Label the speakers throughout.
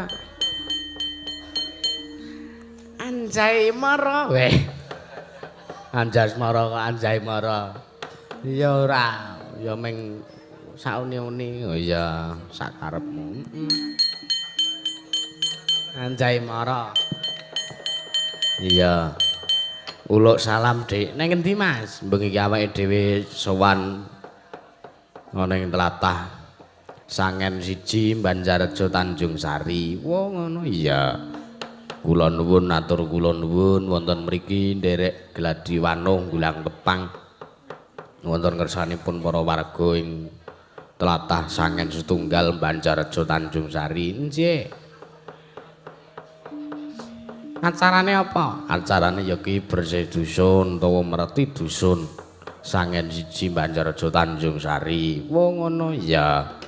Speaker 1: Iya. Anjay mara. Weh. Anjas mara kok anjay mara. Iya ora, ya meng sauni-uni. Oh iya, sakarepmu. Anjay mara. Iya. Uluk salam, Dik. Neng endi, Mas? Bengi iki awake dhewe sowan ana ing tlatah Sangen 1 Banjarrejo Tanjung Sari. Wah, ngono. Iya. Kula nuwun atur kula nuwun wonten mriki nderek gladi wanuh gulang tepang. Wonten ngersanipun para warga ing tlatah Sangen Setunggal Banjarrejo Tanjung Sari. Nggih. Acarane apa? Acarane ya ki bersih dusun utawa mereti dusun Sangen 1 Banjarrejo Tanjung Sari. Wah, ngono. Ya.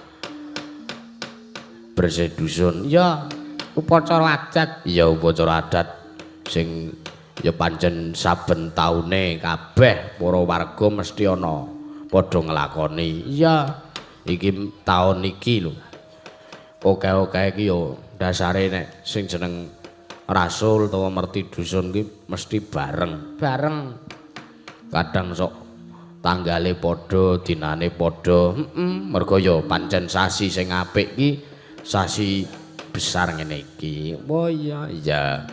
Speaker 1: Bersih dusun. Ya, upacara adat. Ya, upacara adat sing ya pancen saben taune kabeh para warga mesti ana padha nglakoni. Iya, iki taun iki lho. Oke-oke iki ya dasare nek sing jeneng rasul utawa merti dusun ki mesti bareng. Bareng. Kadang sok tanggale padha, dinane padha. Heeh, mergo ya pancen sasi sing apik ki sasi besar ngene iki. Oh iya, iya.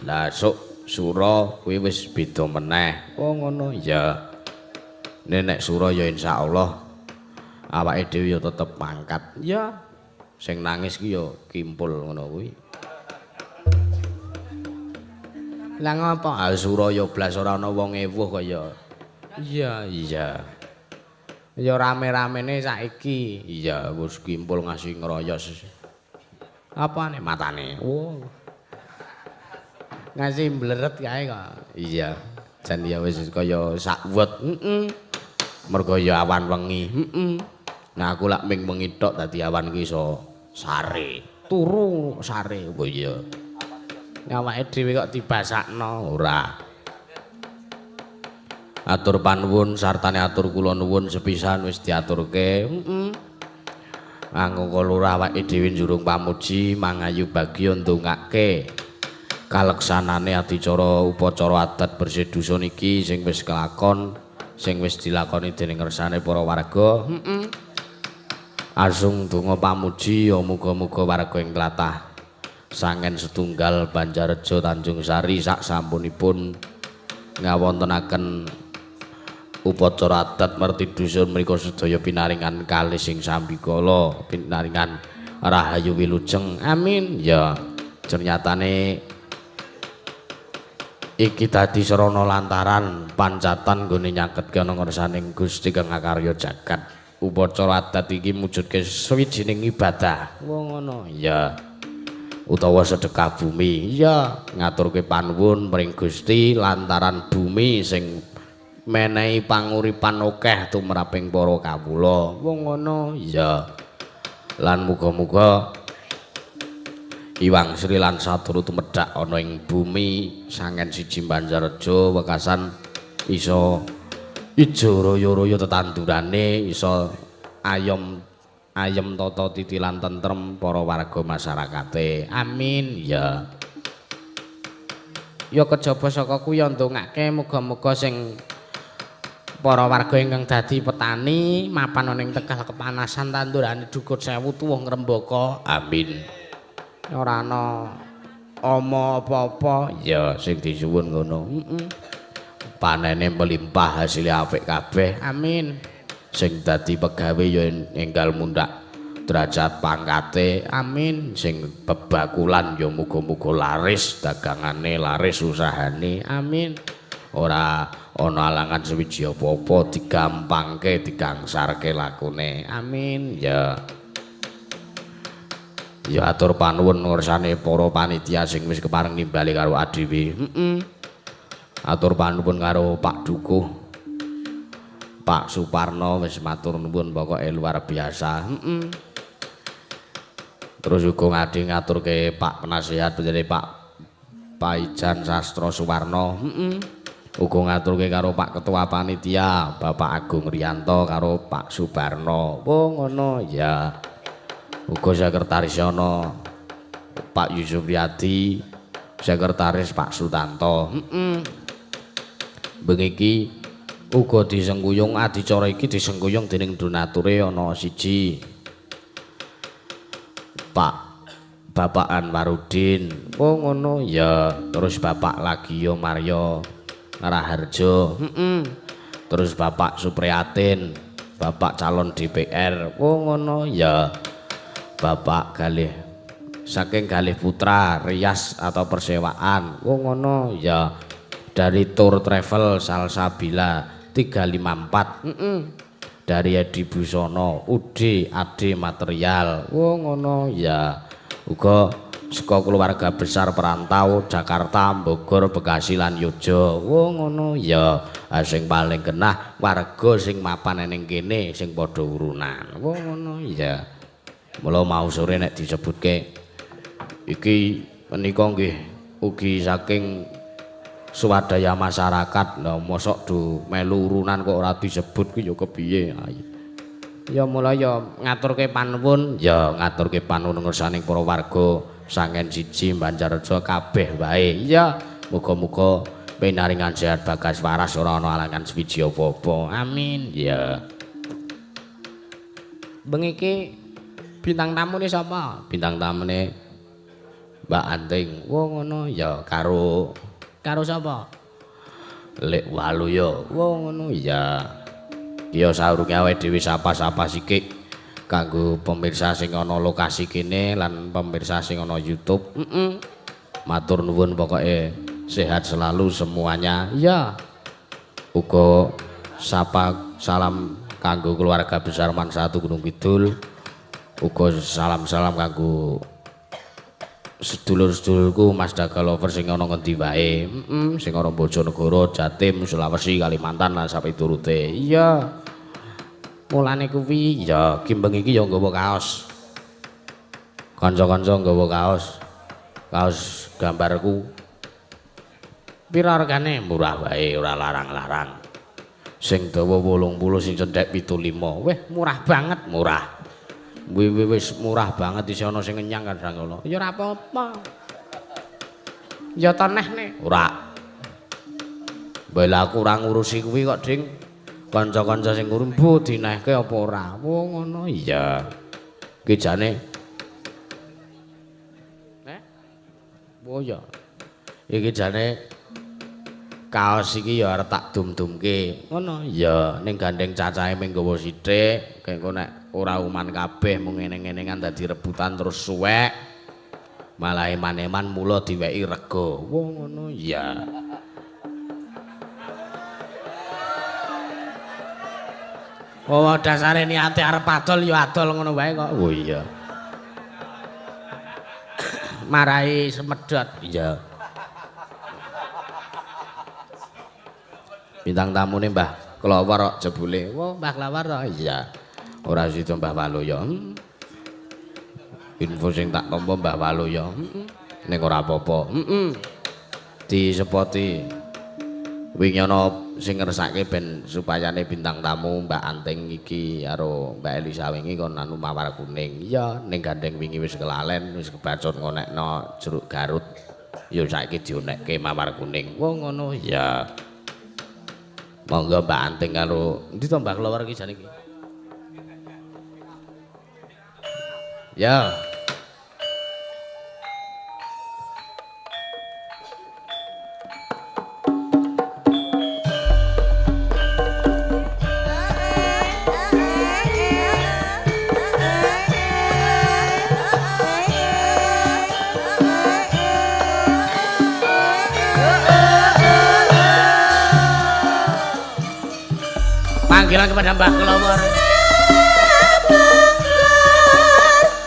Speaker 1: Lah sok sura kuwi wis beda meneh. Oh ngono, iya. Nek sura ya insyaallah awake dhewe ya tetep mangkat. Iya. Sing nangis ki ya kimpul ngono kuwi. Lah ngapa? Ah sura ya blas ora ana wong ewuh kaya. Iya, iya. Ya rame-ramene saiki. Iya, wis kimpul ngasih ngroyos. Apane matane? Oh. Ngasih mleret kae kok. Iya. Jan ya wis kaya sakwet. Heeh. Mergo ya awan wengi. Heeh. Nah aku lak ming wengi tok dadi awan ki iso sare. Turu sare. Oh iya. Awake dhewe kok dibasakno ora. Atur panuwun sartane atur kula nuwun sepisan wis diaturke. Heeh. Angka lurah awake dhewe njurung pamuji mangayu bagya ndongake kaleksanane adicara upacara adat bersih dusun iki sing wis kelakon, sing wis dilakoni dening ngersane para warga. Heeh. Asung donga pamuji ya muga-muga warga ing tlatah Sangen Setunggal Banjarrejo Tanjung Sari sak sampunipun ngawontenaken upacara adat merti dusun mriku sedaya pinaringan kalih sing sambikala, pinaringan rahayu wilujeng. Amin. Ya, ternyatane iki dadi sarana lantaran pancatan nggone nyaketke ana ngersaning Gusti kang akarya jagat. Upacara adat iki mujudke sawijining ibadah. Wong ngono. Ya. Utawa sedekah bumi. Iya, ngaturke panuwun mring Gusti lantaran bumi sing menehi panguripan akeh tumraping para kawula. Wong ngono. Iya. Lan muga-muga Iwang Sri lan Satru tumedhak ana ing bumi Sangen 1 Banjarrejo wekasan iso ijo royo-royo tetandurane, iso ayom ayem tata titi lan tentrem para warga masyarakate. Amin. Ya. Ya kejaba saka kuwi ya ndongake muga-muga sing para warga ingkang dadi petani mapan ana ing Tegal kepanasan tandurane dukut sewu tuwuh ngrembaka. Amin. Ora ana ama apa-apa. Ya sing disuwun ngono. Heeh. Panene melimpah, hasilnya apik kabeh. Amin. Sing dadi pegawe ya enggal mundhak derajat pangkate. Amin. Sing bebakulan ya muga-muga laris dagangane, laris usahane. Amin. Ora ana alangan sewiji apa-apa, digampangke, digangsarke lakune. Amin. Ya. Ya atur panuwun ngersane para panitia sing wis kepareng nimbali karo adhewe. Heeh. Atur panuwun karo Pak Dukuh, Pak Suparno wis matur nuwun pokoke luar biasa. Heeh. Terus uga ngadi ngaturke Pak Penasihat penjene Pak Paijan Sastro Suwarno. Heeh. Uga ngaturke karo Pak Ketua Panitia Bapak Agung Rianto karo Pak Subarno. Oh ngono ya. Uga sekretaris ana Pak Yusuf Riyadi, sekretaris Pak Sutanto. Heeh. Bengi iki uga disengkuyung adicara iki disengkuyung dening donature ana siji Pak Bapak Anwarudin. Oh ngono ya. Terus Bapak Lagio Mario Raharjo. Heeh. Terus Bapak Supriyatin, Bapak calon DPR. Oh ngono ya. Bapak Galih saking Galih Putra Rias atau persewaan. Oh ngono ya. Dari Tour Travel Salsabila 354. Heeh. Dari Edi Busono UD AD Material. Oh ngono ya. Uga saka keluarga besar perantau Jakarta, Bogor, Bekasi lan Yogya. Oh ngono ya. Sing paling genah warga sing mapan ning kene sing padha urunan. Oh ngono ya. Mula mau sore nek disebutke iki menika nggih ugi saking swadaya masyarakat. Lha mosok do melu urunan kok ora disebut ki ya kepiye. Ya mula ya ngaturke panuwun, ya ngaturke panuwun ngersaning para warga Sangen siji Banjarrejo kabeh wae. Ya muga-muga pinaringan sehat bagas waras ora ana alangan suwiji apa-apa. Amin. Ya. Bengi iki bintang tamune sapa? Bintang tamune Mbak Anting. Wo ngono ya karo karo sapa? Lek Waluyo. Wo ngono ya. Ya saurunge awake dhewe sapa-sapa sikik kanggo pemirsa sing ana lokasi kene lan pemirsa sing ana YouTube. Heeh. Matur nuwun pokoke sehat selalu semuanya. Iya. Uga sapa salam kanggo keluarga besar Man 1 Gunung Kidul. Uga salam-salam kanggo sedulur-sedulurku Mas Daga Lover sing ana ngendi wae. Heeh, sing ana Bojonegoro, Jatim, Sulawesi, Kalimantan lan sapiturute. Iya. Mulane kuwi ya ki bengi iki ya nggawa kaos. Kanca-kanca nggawa kaos. Kaos gambarku. Pira regane? Murah wae, ora larang-larang. Sing dawa 80, sing cendhek 75. Weh, murah banget, murah. Wis murah banget isih ana sing ngenyang kadang kala. Ya ora apa-apa. Ya to neh ne. Ora. Mbah aku ora ngurusi kuwi kok, Ding. Kanca-kanca sing ngurung mbuh dinehke apa ora. Oh ngono iya. Ki jane. Nek. Oh ya. Iki jane kaos iki ya arep tak dum-dumke. Ngono iya, ning gandeng cacahe mung nggawa sithik, engko nek ora uman kabeh mung ngene-ngenengan dadi rebutan terus suwek. Malah eman-eman mula diweki rega. Wo ngono iya. Oh dasare niate arep adol ya adol ngono wae kok. Oh iya. Marai semedhot. Iya. Bintang tamune Mbah Klawar kok jebule. Wo Mbah Klawar to? Iya. Ora sida Mbah Waluyo. Info sing tak tampa Mbah Waluyo. Ning ora apa-apa. Heeh. Disepoti. Wingi ana sing ngersake ben supayane bintang tamu Mbak Anting iki karo Mbak Elisa wingi kon anu mawar kuning. Iya, ning gandeng wingi wis kelalen, wis kebacut ngonekno jeruk Garut. Ya saiki dionekke mawar kuning. Wo ngono ya. Monggo Mbak Anting karo endi to Mbah Klawar iki jane iki? Ya. Panggilan kepada Mbah Klawar.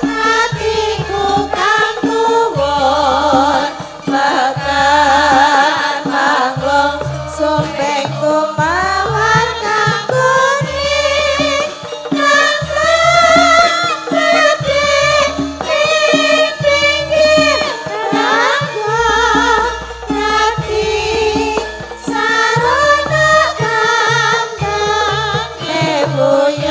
Speaker 2: Atiku kang tuwon makan manglong sumpengku mawar kang kuning kang gedhe ing pinggir tlaga dadi sarana kandang leboyo.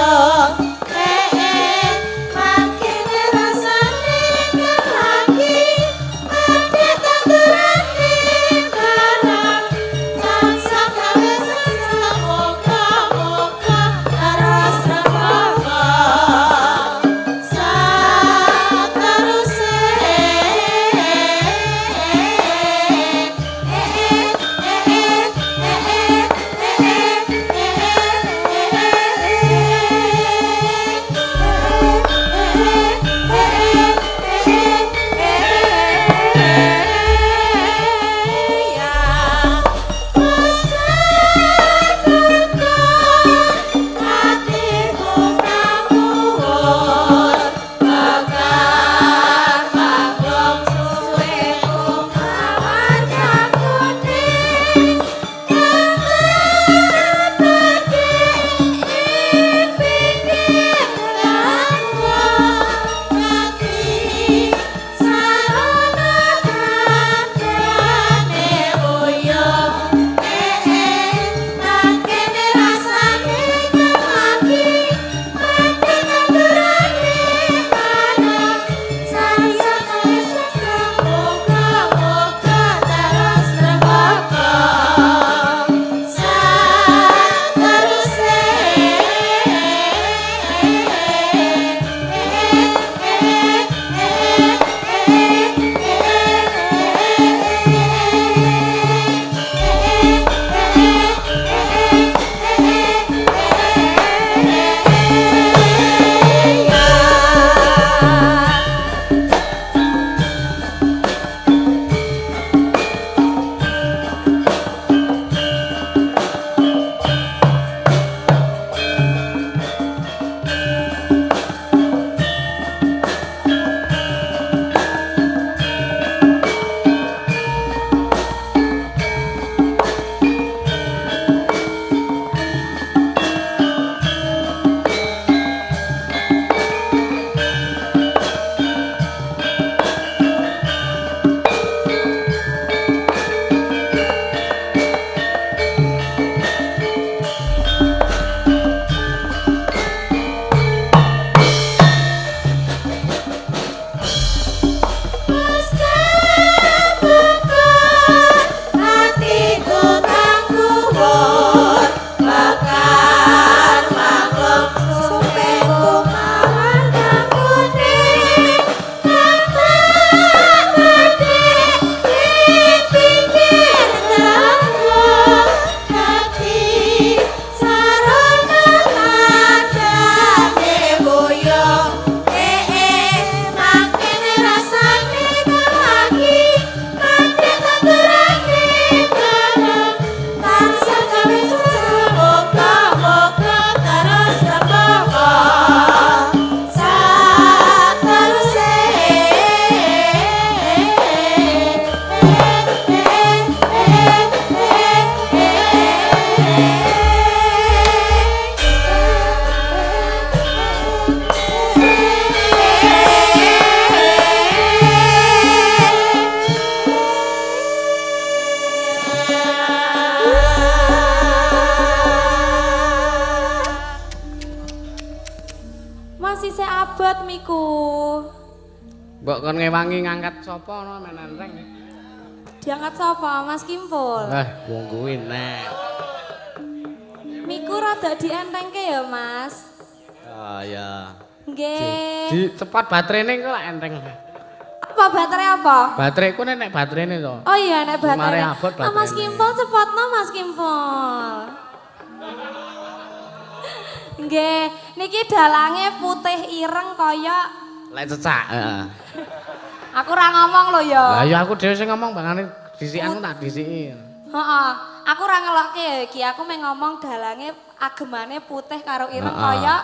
Speaker 1: Mbok kon ngewangi ngangkat sapa no men enteng.
Speaker 2: Diangkat sapa Mas Kimpul?
Speaker 1: Wong kuwi nek.
Speaker 2: Miku rada dientengke ya, Mas.
Speaker 1: Oh ya.
Speaker 2: Nggih.
Speaker 1: Di cepat baterainya kok lak enteng.
Speaker 2: Apa baterai apa?
Speaker 1: Bateraiku nek baterainya to.
Speaker 2: Oh iya nek baterai.
Speaker 1: Abot
Speaker 2: Ah, Mas Kimpul cepatno Mas Kimpul. Nggih, niki dalange putih ireng kaya
Speaker 1: lek cecak, heeh.
Speaker 2: Aku ora ngomong lho ya.
Speaker 1: Lah ya aku dhewe sing ngomong bangane dhisikan tak dhisiki.
Speaker 2: Heeh. Aku ora ngelokke ya iki, aku mung ngomong dalange agemane putih karo ireng kaya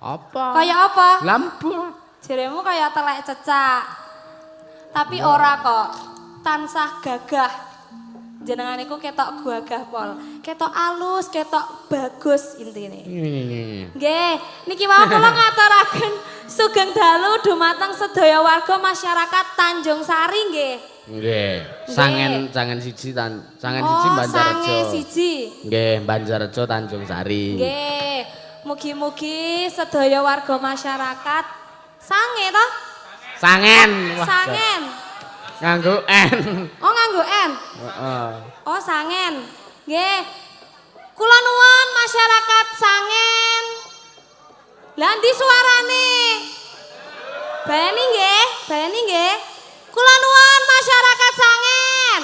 Speaker 1: apa?
Speaker 2: Kaya apa?
Speaker 1: Lampu.
Speaker 2: Jeremu kaya telek cecak. Tapi ora kok. Tansah gagah. Jenengan iku ketok gagah pol. Ketok alus, ketok bagus intine. Nggih, niki wau kula ngaturaken sugeng dalu dumateng sedaya warga masyarakat Tanjung Sari nggih.
Speaker 1: Nggih, Sangen Sangen siji Sangen siji Banjarrejo.
Speaker 2: Sange siji.
Speaker 1: Nggih, Banjarrejo Tanjung Sari.
Speaker 2: Nggih. Mugi-mugi sedaya warga masyarakat sange toh?
Speaker 1: Sangen.
Speaker 2: Sangen.
Speaker 1: Nganggo N.
Speaker 2: Oh, nganggo N.
Speaker 1: Heeh.
Speaker 2: Oh, Sangen. Nggih. Kula nuwun masyarakat Sangen. Lah ndi suarane? Bayani nggih, bayani nggih. Kula nuwun masyarakat Sangen.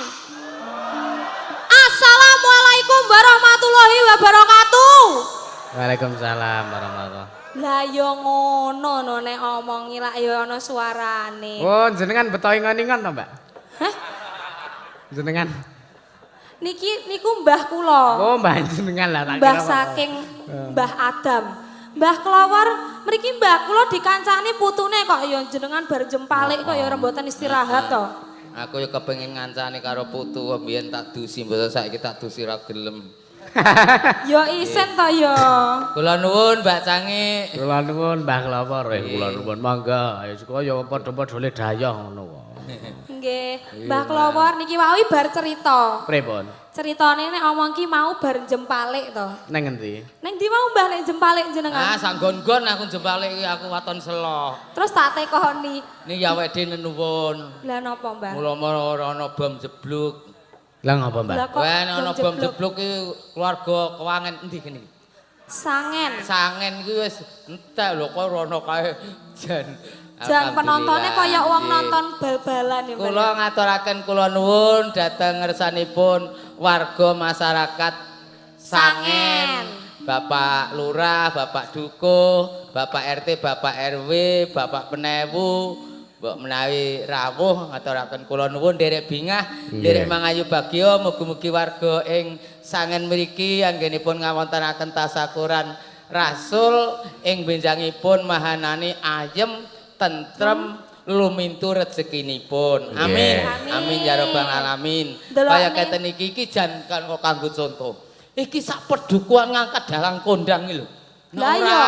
Speaker 2: Assalamualaikum warahmatullahi wabarakatuh.
Speaker 1: Waalaikumsalam warahmatullahi.
Speaker 2: Lah ya ngono no nek omongi lak ya ana suarane.
Speaker 1: Oh, jenengan beto ingon-ingon to, Mbak?
Speaker 2: Hah?
Speaker 1: Jenengan.
Speaker 2: Niki niku mbah kula.
Speaker 1: Oh, mbah jenengan lah tak kira.
Speaker 2: Mbah saking Mbah Adam. Mbah Klowor mriki mbah kula dikancani putune kok ya jenengan bar jempalik kok ya ora mboten istirahat to.
Speaker 3: Aku ya kepengin ngancani karo putu mbiyen tak dusi mboten saiki tak dusi ra gelem.
Speaker 2: Ya isen to ya.
Speaker 3: Kula nuwun Mbak Cangi.
Speaker 1: Kula nuwun Mbah Klowor. Kula nuwun monggo. Ayo kaya padha-padha le dayah ngono kok.
Speaker 2: Nggih, Mbah Klowor niki wau bar cerita.
Speaker 1: Pripun?
Speaker 2: Ceritane nek omong ki mau bar jempalik to.
Speaker 1: Neng endi?
Speaker 2: Neng ndi mau Mbah nek jempalik jenengan?
Speaker 3: Ah, sanggon-gon aku jempalik iki aku waton selo.
Speaker 2: Terus tak tekoni.
Speaker 3: Niki awake dhewe nenuwun.
Speaker 2: Lah napa Mbah?
Speaker 3: Mula-mula ora ana bom jeblok.
Speaker 1: Lah ngapa Mbah?
Speaker 3: Wah, nek ana bom jeblok iki keluarga kewangen endi kene?
Speaker 2: Sangen.
Speaker 3: Sangen iki wis entek lho kok rono kae jan.
Speaker 2: Jan penontonnya kaya wong nonton bal-balan ya Mbah.
Speaker 3: Kula ngaturaken kula nuwun dhateng ngersanipun warga masyarakat Sangen. Bapak Lurah, Bapak Dukuh, Bapak RT, Bapak RW, Bapak Penewu. Mbok menawi rawuh ngaturaken kula nuwun nderek bingah, nderek mangayu bagya, mugi-mugi warga ing Sangen mriki anggenipun ngawontenaken tasakuran Rasul ing benjangipun mahanani ayem, tentrem, lumintu rezekinipun. Amin. Amin ya rabbal alamin. Kaya keten iki iki jan kanggo contoh. Iki sak pedukuhan ngangkat dalang kondang iki lho.
Speaker 2: Lah iya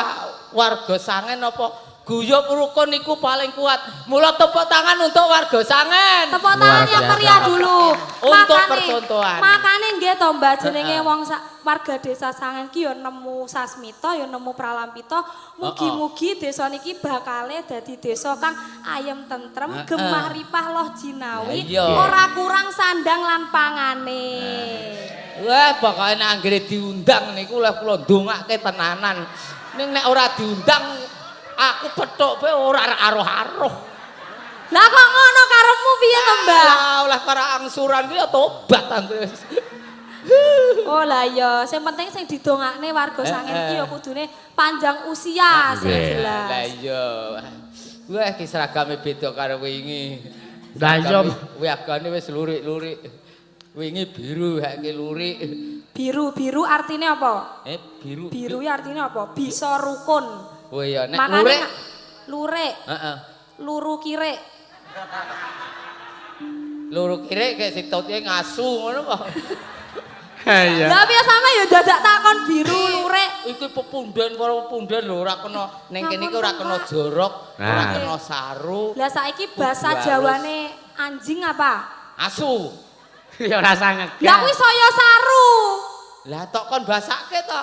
Speaker 3: warga Sangen apa guyub rukun niku paling kuat. Mula tepuk tangan untuk warga Sangen.
Speaker 2: Tepuk tangan yang meriah dulu.
Speaker 3: Untuk percontohan.
Speaker 2: Makane nggih to Mbak jenenge wong warga desa Sangen ki ya nemu sasmita ya nemu pralampita. Mugi-mugi desa niki bakale dadi desa kang ayem tentrem, gemah ripah loh jinawi, ora kurang sandang lan pangane.
Speaker 3: Wah, pokoke nek anggere diundang niku leh kula ndongake tenanan. Ning nek ora diundang aku petuk pe ora aruh-aruh.
Speaker 2: Lah kok ngono karepmu piye to, Mbak?
Speaker 3: Lah oleh para angsuran ki ya tobat aku.
Speaker 2: Oh lah ya, sing penting sing didongakne warga Sangen ki ya kudune panjang usia sing jelas.
Speaker 3: Lah iya. Wah iki seragame beda karo wingi.
Speaker 1: Lah iya,
Speaker 3: wiagane wis lurik-lurik. Wingi biru, saiki lurik.
Speaker 2: Biru-biru artine apa?
Speaker 3: Biru.
Speaker 2: Biru artine apa? Bisa rukun.
Speaker 3: Oh iya, nek lurik.
Speaker 2: Lurik.
Speaker 3: Heeh.
Speaker 2: Luru kirik.
Speaker 3: Luru kirik kayak sitote ngasu ngono kok.
Speaker 1: Iya.
Speaker 2: Lah piye sampe ya dadak takon biru lurik.
Speaker 3: Iki pepunden para pepunden lho ora kena ning kene iki ora kena jorok, ora kena saru.
Speaker 2: Lah saiki basa Jawane anjing apa?
Speaker 3: Asu.
Speaker 1: Ya ora sanget.
Speaker 2: Lah kuwi saya saru.
Speaker 3: Lah tok kon basake to.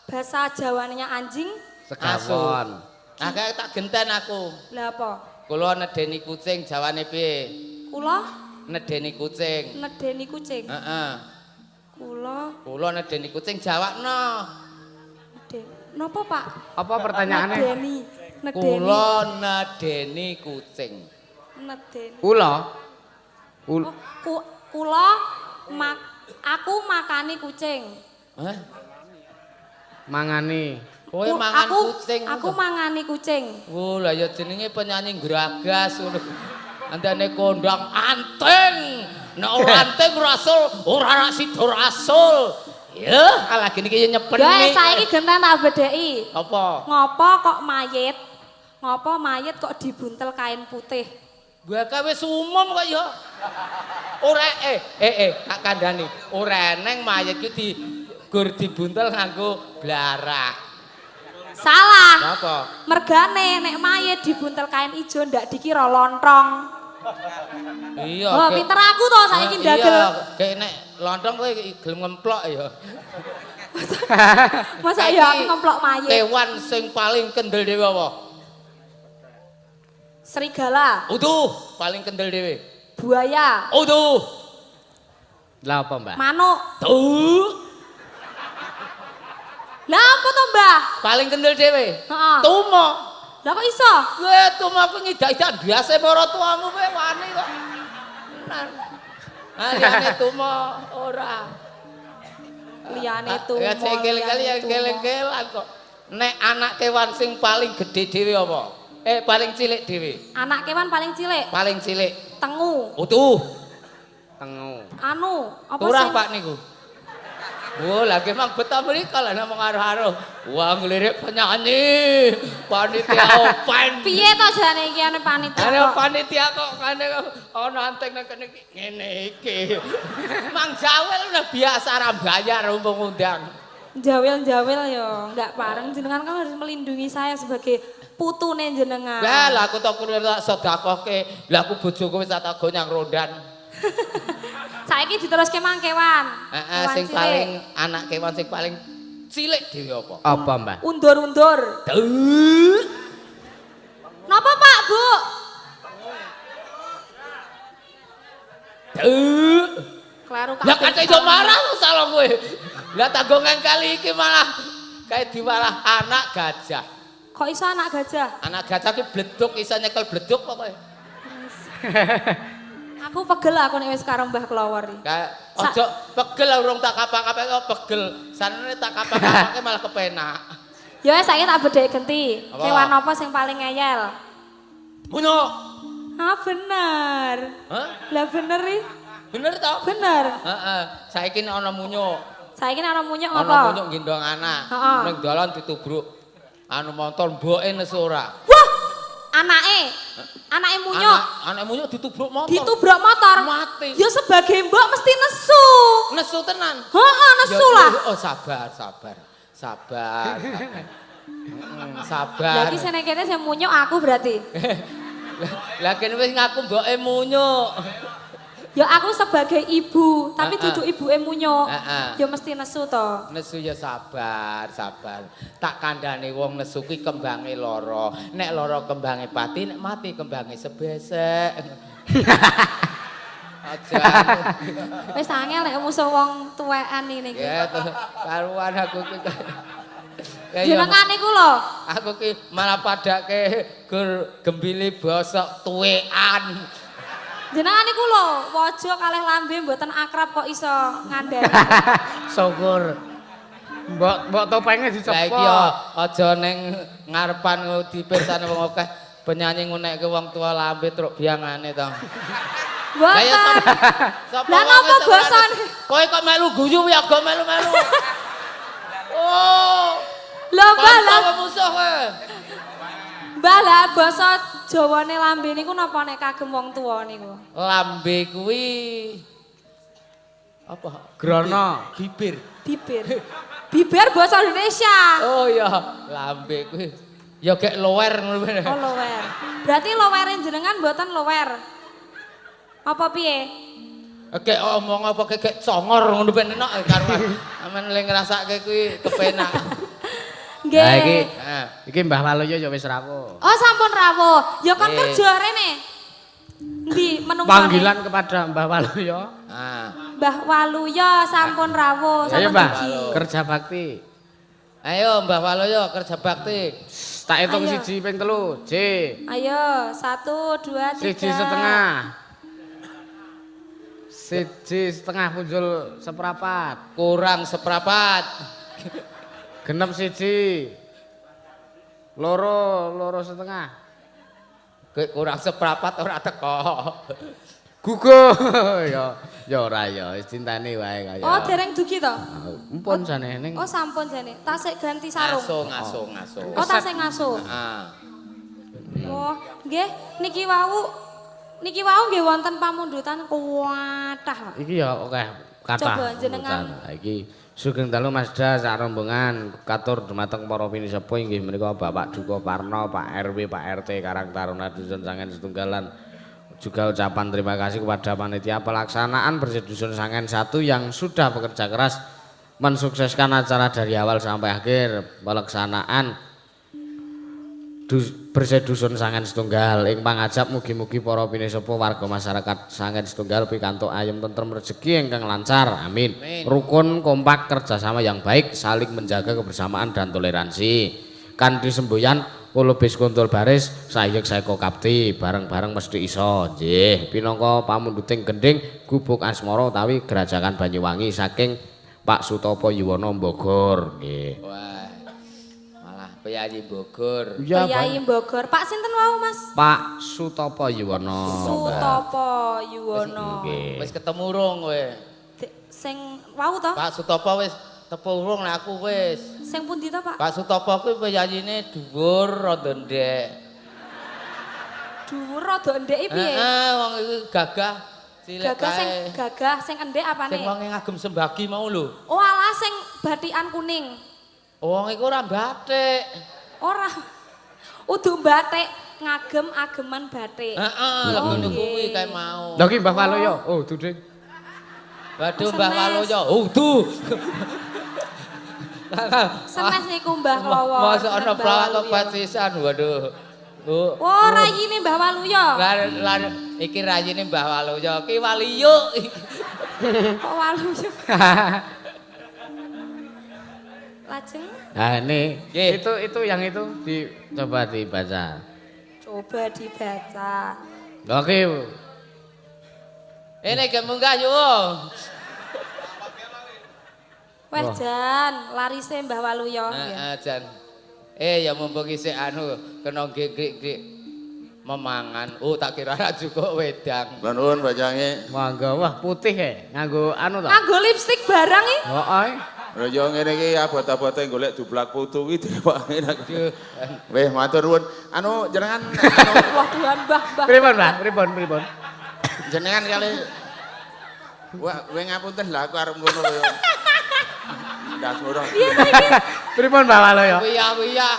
Speaker 2: Basa Jawane anjing
Speaker 1: segawon.
Speaker 3: Nah, kayak tak genten aku.
Speaker 2: Lah apa?
Speaker 3: Kula nedeni kucing jawane piye?
Speaker 2: Kula
Speaker 3: nedeni kucing.
Speaker 2: Nedeni kucing.
Speaker 3: Heeh.
Speaker 2: Kula
Speaker 3: nedeni kucing jawabno.
Speaker 2: Napa, Pak?
Speaker 1: Apa pertanyaane?
Speaker 2: Nedeni. Nedeni.
Speaker 3: Kula nedeni kucing.
Speaker 2: Nedeni.
Speaker 1: Kula.
Speaker 2: Oh, kula aku makani kucing.
Speaker 3: Hah?
Speaker 1: Mangani.
Speaker 3: Kowe mangan kucing.
Speaker 2: Aku mangani kucing.
Speaker 3: Oh, lah ya jenenge penyanyi gragas ngono. Andane kondang anting. Nek ora anting rasul, ora rak sida rasul. Ya, alah gini iki nyepeni.
Speaker 2: Ya saiki genten tak bedheki.
Speaker 3: Apa?
Speaker 2: Ngopo kok mayit? Ngopo mayit kok dibuntel kain putih?
Speaker 3: Bakal wis umum kok ya. Ora tak kandhani. Ora eneng mayit ki di gur dibuntel nganggo blarak.
Speaker 2: Salah.
Speaker 3: Napa?
Speaker 2: Mergane nek mayit dibuntel kain ijo ndak dikira lontong.
Speaker 3: Iya.
Speaker 2: Oh, pinter aku to saiki ndagel.
Speaker 3: Iya, kayak nek lontong kowe gelem ngemplok ya.
Speaker 2: Masa ya aku ngemplok mayit.
Speaker 3: Kewan sing paling kendel dhewe apa?
Speaker 2: Serigala.
Speaker 3: Utuh, paling kendel dhewe.
Speaker 2: Buaya.
Speaker 3: Utuh.
Speaker 1: Lah apa, Mbah?
Speaker 2: Manuk.
Speaker 3: Tuh.
Speaker 2: Lah apa to, Mbah?
Speaker 3: Paling kendel dhewe.
Speaker 2: Heeh.
Speaker 3: Tumo.
Speaker 2: Lah kok iso?
Speaker 3: Kowe tumo kuwi ngidak-idak ndase para tuamu kowe wani kok. Tenan. Ah liyane tumo ora.
Speaker 2: Liyane tumo.
Speaker 3: Ya cengkel-cengkel ya keleng-kelan kok. Nek anak kewan sing paling gedhe dhewe apa? Paling cilik dhewe.
Speaker 2: Anak kewan paling cilik?
Speaker 3: Paling cilik.
Speaker 2: Tengu.
Speaker 3: Utuh.
Speaker 1: Tengu.
Speaker 2: Anu, apa
Speaker 3: turah
Speaker 2: sing?
Speaker 3: Pak niku. Oh, lagi mang betah mriko lah namung aruh-aruh. Wah, nglirik penyanyi. Panitia open.
Speaker 2: Piye to jane iki ane panitia?
Speaker 3: Ane panitia kok kene ana anting nang kene iki ngene iki. Mang jawel udah biasa ra bayar mumpung ngundang.
Speaker 2: Jawel-jawel yo, enggak pareng jenengan kan harus melindungi saya sebagai putune jenengan.
Speaker 3: Lah, lah aku tok kuwi tak sedekahke. Lah aku bojoku wis tak gonyang rondan.
Speaker 2: Saiki diteruske mang kewan.
Speaker 3: Heeh, sing paling anak kewan sing paling cilik dhewe apa?
Speaker 1: Apa, Mbah?
Speaker 2: Undur-undur. Napa, Pak, Bu? Kleru kabeh.
Speaker 3: Lah kate iso marah salah kowe. Lah tanggungan kali iki malah kae diwalah anak gajah.
Speaker 2: Kok iso anak gajah?
Speaker 3: Anak gajah ki bleduk iso nyekel bleduk pokoke.
Speaker 2: Aku pegel aku nek wis karo Mbah Klowor iki.
Speaker 3: Kae ojo pegel urung tak kapak-kapake kok pegel. Sanene tak kapak-kapake malah kepenak.
Speaker 2: Ya wis saiki tak bedheki genti. Kewan apa sing paling ngeyel?
Speaker 3: Munyuk.
Speaker 2: Ah bener.
Speaker 3: Hah?
Speaker 2: Lah bener iki.
Speaker 3: Bener to?
Speaker 2: Bener.
Speaker 3: Heeh. Saiki nek ana munyuk.
Speaker 2: Saiki nek ana munyuk apa?
Speaker 3: Ana munyuk nggendong anak. Ning dalan ditubruk. Anu motor mboke nesu ora.
Speaker 2: Wah! Anake. Anake munyuk.
Speaker 3: Anake munyuk ditubruk motor.
Speaker 2: Ditubruk motor.
Speaker 3: Mati.
Speaker 2: Ya sebagai mbok mesti nesu.
Speaker 3: Nesu tenan.
Speaker 2: Heeh, nesu lah.
Speaker 3: Oh sabar, sabar. Sabar. Sabar.
Speaker 2: Lah iki sene kene sing munyuk aku berarti.
Speaker 3: Lah kene wis ngaku mboke munyuk.
Speaker 2: Ya aku sebagai ibu, tapi duduk ibuke munyuk. Ya mesti nesu to.
Speaker 3: Nesu ya sabar, sabar. Tak kandhane wong nesu kuwi kembange lara. Nek lara kembange pati, nek mati kembange sebesek. Aja.
Speaker 2: Wis angel nek musuh wong tuwekan ngene iki.
Speaker 3: Ya to, karuan aku ki.
Speaker 2: Jenengan niku lho.
Speaker 3: Aku ki malah padake gur gembili bosok tuwekan.
Speaker 2: Jenengan niku lho, waja kalih lambe mboten akrab kok iso ngandhani.
Speaker 1: Syukur. Mbok topenge dicepot.
Speaker 3: Lah iki aja ning ngarepan dipirsani wong akeh penyanyi ngunekke wong tua lambe truk biyangane to.
Speaker 2: Mboten. Lah napa basane?
Speaker 3: Kowe kok melu guyu ya gak melu-melu. Oh.
Speaker 2: Lho Mbah lah
Speaker 3: musuh kowe.
Speaker 2: Mbah lah basa Jawane lambe niku napa nek kagem wong tuwa niku?
Speaker 3: Lambe kuwi apa?
Speaker 1: Grono,
Speaker 3: bibir.
Speaker 2: Bibir. Bibir basa Indonesia.
Speaker 3: Oh iya, lambe kuwi ya gek lower ngono kuwi.
Speaker 2: Oh lower. Berarti lowere jenengan mboten lower. Apa piye?
Speaker 3: Gek omong apa gek congor ngono ben enak karuan. Amen le ngrasake kuwi kepenak.
Speaker 2: Nggih.
Speaker 1: Lah iki iki Mbah Waluyo ya wis rawuh.
Speaker 2: Oh, sampun rawuh. Ya kon kerja rene. Endi menungso?
Speaker 1: Panggilan kepada Mbah Waluyo.
Speaker 2: Mbah Waluyo sampun rawuh,
Speaker 1: sampun. Ayo Mbah, kerja bakti.
Speaker 3: Ayo Mbah Waluyo kerja bakti.
Speaker 1: Tak hitung 1 ping 3. J.
Speaker 2: Ayo, 1 2 3.
Speaker 1: 1,5. 1,5 punjul seprapat.
Speaker 3: Kurang seprapat.
Speaker 1: Genep 1. 2, 2,5.
Speaker 3: Kurang seprapat ora teko.
Speaker 1: Guguh. Ya, ya ora ya, wis cintane wae kaya.
Speaker 2: Oh, dereng dugi to?
Speaker 1: Mumpun jane ning.
Speaker 2: Oh, sampun jane. Tasik ganti sarung.
Speaker 3: Ngaso.
Speaker 2: Oh, tasik ngaso.
Speaker 3: Heeh.
Speaker 2: Oh, nggih, niki wau nggih wonten pamundutan kuwatah, Pak.
Speaker 1: Iki ya akeh kathah.
Speaker 2: Coba jenengan.
Speaker 1: Iki sugeng dalu Mas Das sak rombongan katur dumateng para pinisepuh inggih menika Bapak Duko Parno, Pak RW, Pak RT Karang Taruna Dusun Sangen Setunggalan. Juga ucapan terima kasih kepada panitia pelaksanaan Bersih Dusun Sangen 1 yang sudah bekerja keras mensukseskan acara dari awal sampai akhir pelaksanaan Bersih Dusun Sangen Setunggal. Ing pangajap mugi-mugi para pinisepuh warga masyarakat Sangen Setunggal pikantuk ayem tentrem rezeki ingkang lancar. Amin. Rukun, kompak, kerjasama yang baik, saling menjaga kebersamaan dan toleransi. Kanthi semboyan Lubis kuntul baris sayek saeko kapti bareng-bareng mesti iso. Nggih, pinangka pamunduting gending Gubuk Asmara utawi Grajagan Banyuwangi saking Pak Sutopo Yuwono Bogor. Nggih.
Speaker 3: Wah. Malah Priyayi Bogor.
Speaker 2: Priyayi Bogor. Pak sinten wau, Mas?
Speaker 1: Pak Sutopo Yuwono.
Speaker 2: Sutopo Yuwono.
Speaker 3: Wis ketemu urung kowe?
Speaker 2: Sing wau to?
Speaker 3: Pak Sutopo wis tepo urung lah aku wis.
Speaker 2: Sing pundi to, Pak?
Speaker 3: Pak Sutopo kuwi priyayine dhuwur rada ndhek.
Speaker 2: Dhuwur rada ndhek iki piye?
Speaker 3: Heeh, wong iku gagah cilik kae.
Speaker 2: Gagah sing gagah sing endhek apane?
Speaker 3: Sing wong ngagem sembagi mau lho.
Speaker 2: Oh alah sing batikan kuning.
Speaker 3: Wong iku ora batik.
Speaker 2: Ora. Udu batik, ngagem ageman batik.
Speaker 3: Heeh, lha ngono kuwi kae mau.
Speaker 1: Lha iki Mbah Waluyo. Oh, duding.
Speaker 3: Waduh Mbah Waluyo. Udu.
Speaker 2: Senes niku Mbah Lowo.
Speaker 3: Mosok ana plawak tobat sisan, waduh. Bu.
Speaker 2: Oh, rayine Mbah Waluyo.
Speaker 3: Lah iki rayine Mbah Waluyo, ki waliyo.
Speaker 2: Kok waluyo? Lajeng.
Speaker 1: Nah, ini itu yang itu dicoba dibaca.
Speaker 2: Coba dibaca.
Speaker 1: Oke.
Speaker 3: Ini ge munggah yo.
Speaker 2: Wah jan, larise Mbah Waluyo.
Speaker 3: Heeh, jan. Ya mumpung isih anu kena grik-grik memangan. Oh, tak kira ra cukup wedang.
Speaker 4: Nuwun bacange.
Speaker 1: Monggo, wah putih e, nganggo anu to.
Speaker 2: Nganggo lipstik barang iki.
Speaker 1: Heeh.
Speaker 4: Lha yo ngene iki abot-abote golek dublak putu kuwi direwake aku. Weh, matur nuwun. Anu jenengan anu
Speaker 2: wah Tuhan, Mbah, Mbah.
Speaker 1: Pripun, Mbah? Pripun, pripun?
Speaker 4: Jenengan kali wah, weh ngapunten lah aku arep ngono kaya. Ndas murah.
Speaker 2: Piye to iki?
Speaker 1: Pripun Mbah Waluyo?
Speaker 3: Wiyah-wiyah.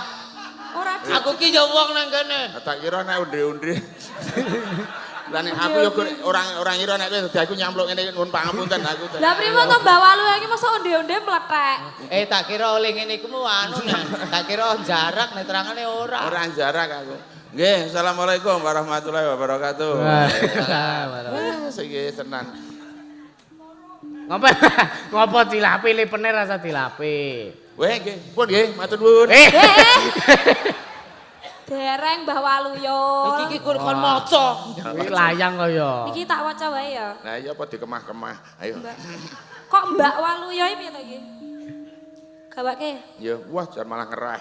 Speaker 2: Ora
Speaker 3: aku ki ya wong nang kene.
Speaker 4: Tak kira nek unde-unde. Lah nek aku ya ora ngira nek kowe dadi aku nyampluk ngene nuwun pangapunten aku.
Speaker 2: Lah pripun to Mbah Waluyo iki mosok onde-onde mlethek.
Speaker 3: Tak kira oleh ngene iku mu anu nah. Tak kira jarak nek terangane ora.
Speaker 4: Ora jarak aku. Nggih, assalamualaikum warahmatullahi wabarakatuh.
Speaker 1: Waalaikumsalam.
Speaker 4: Sing tenan.
Speaker 1: Ngopo ngopo dilapi lipene rasa dilapi.
Speaker 4: Weh nggih, pun nggih, matur nuwun.
Speaker 2: Dereng Mbah Waluyo.
Speaker 3: Iki iki kon maca.
Speaker 1: Iki layang kaya.
Speaker 2: Iki tak waca wae ya.
Speaker 4: Lah iya apa dikemah-kemah. Ayo.
Speaker 2: Kok Mbak Waluyo iki piye to iki? Gawake.
Speaker 4: Ya, wah jan malah ngerah.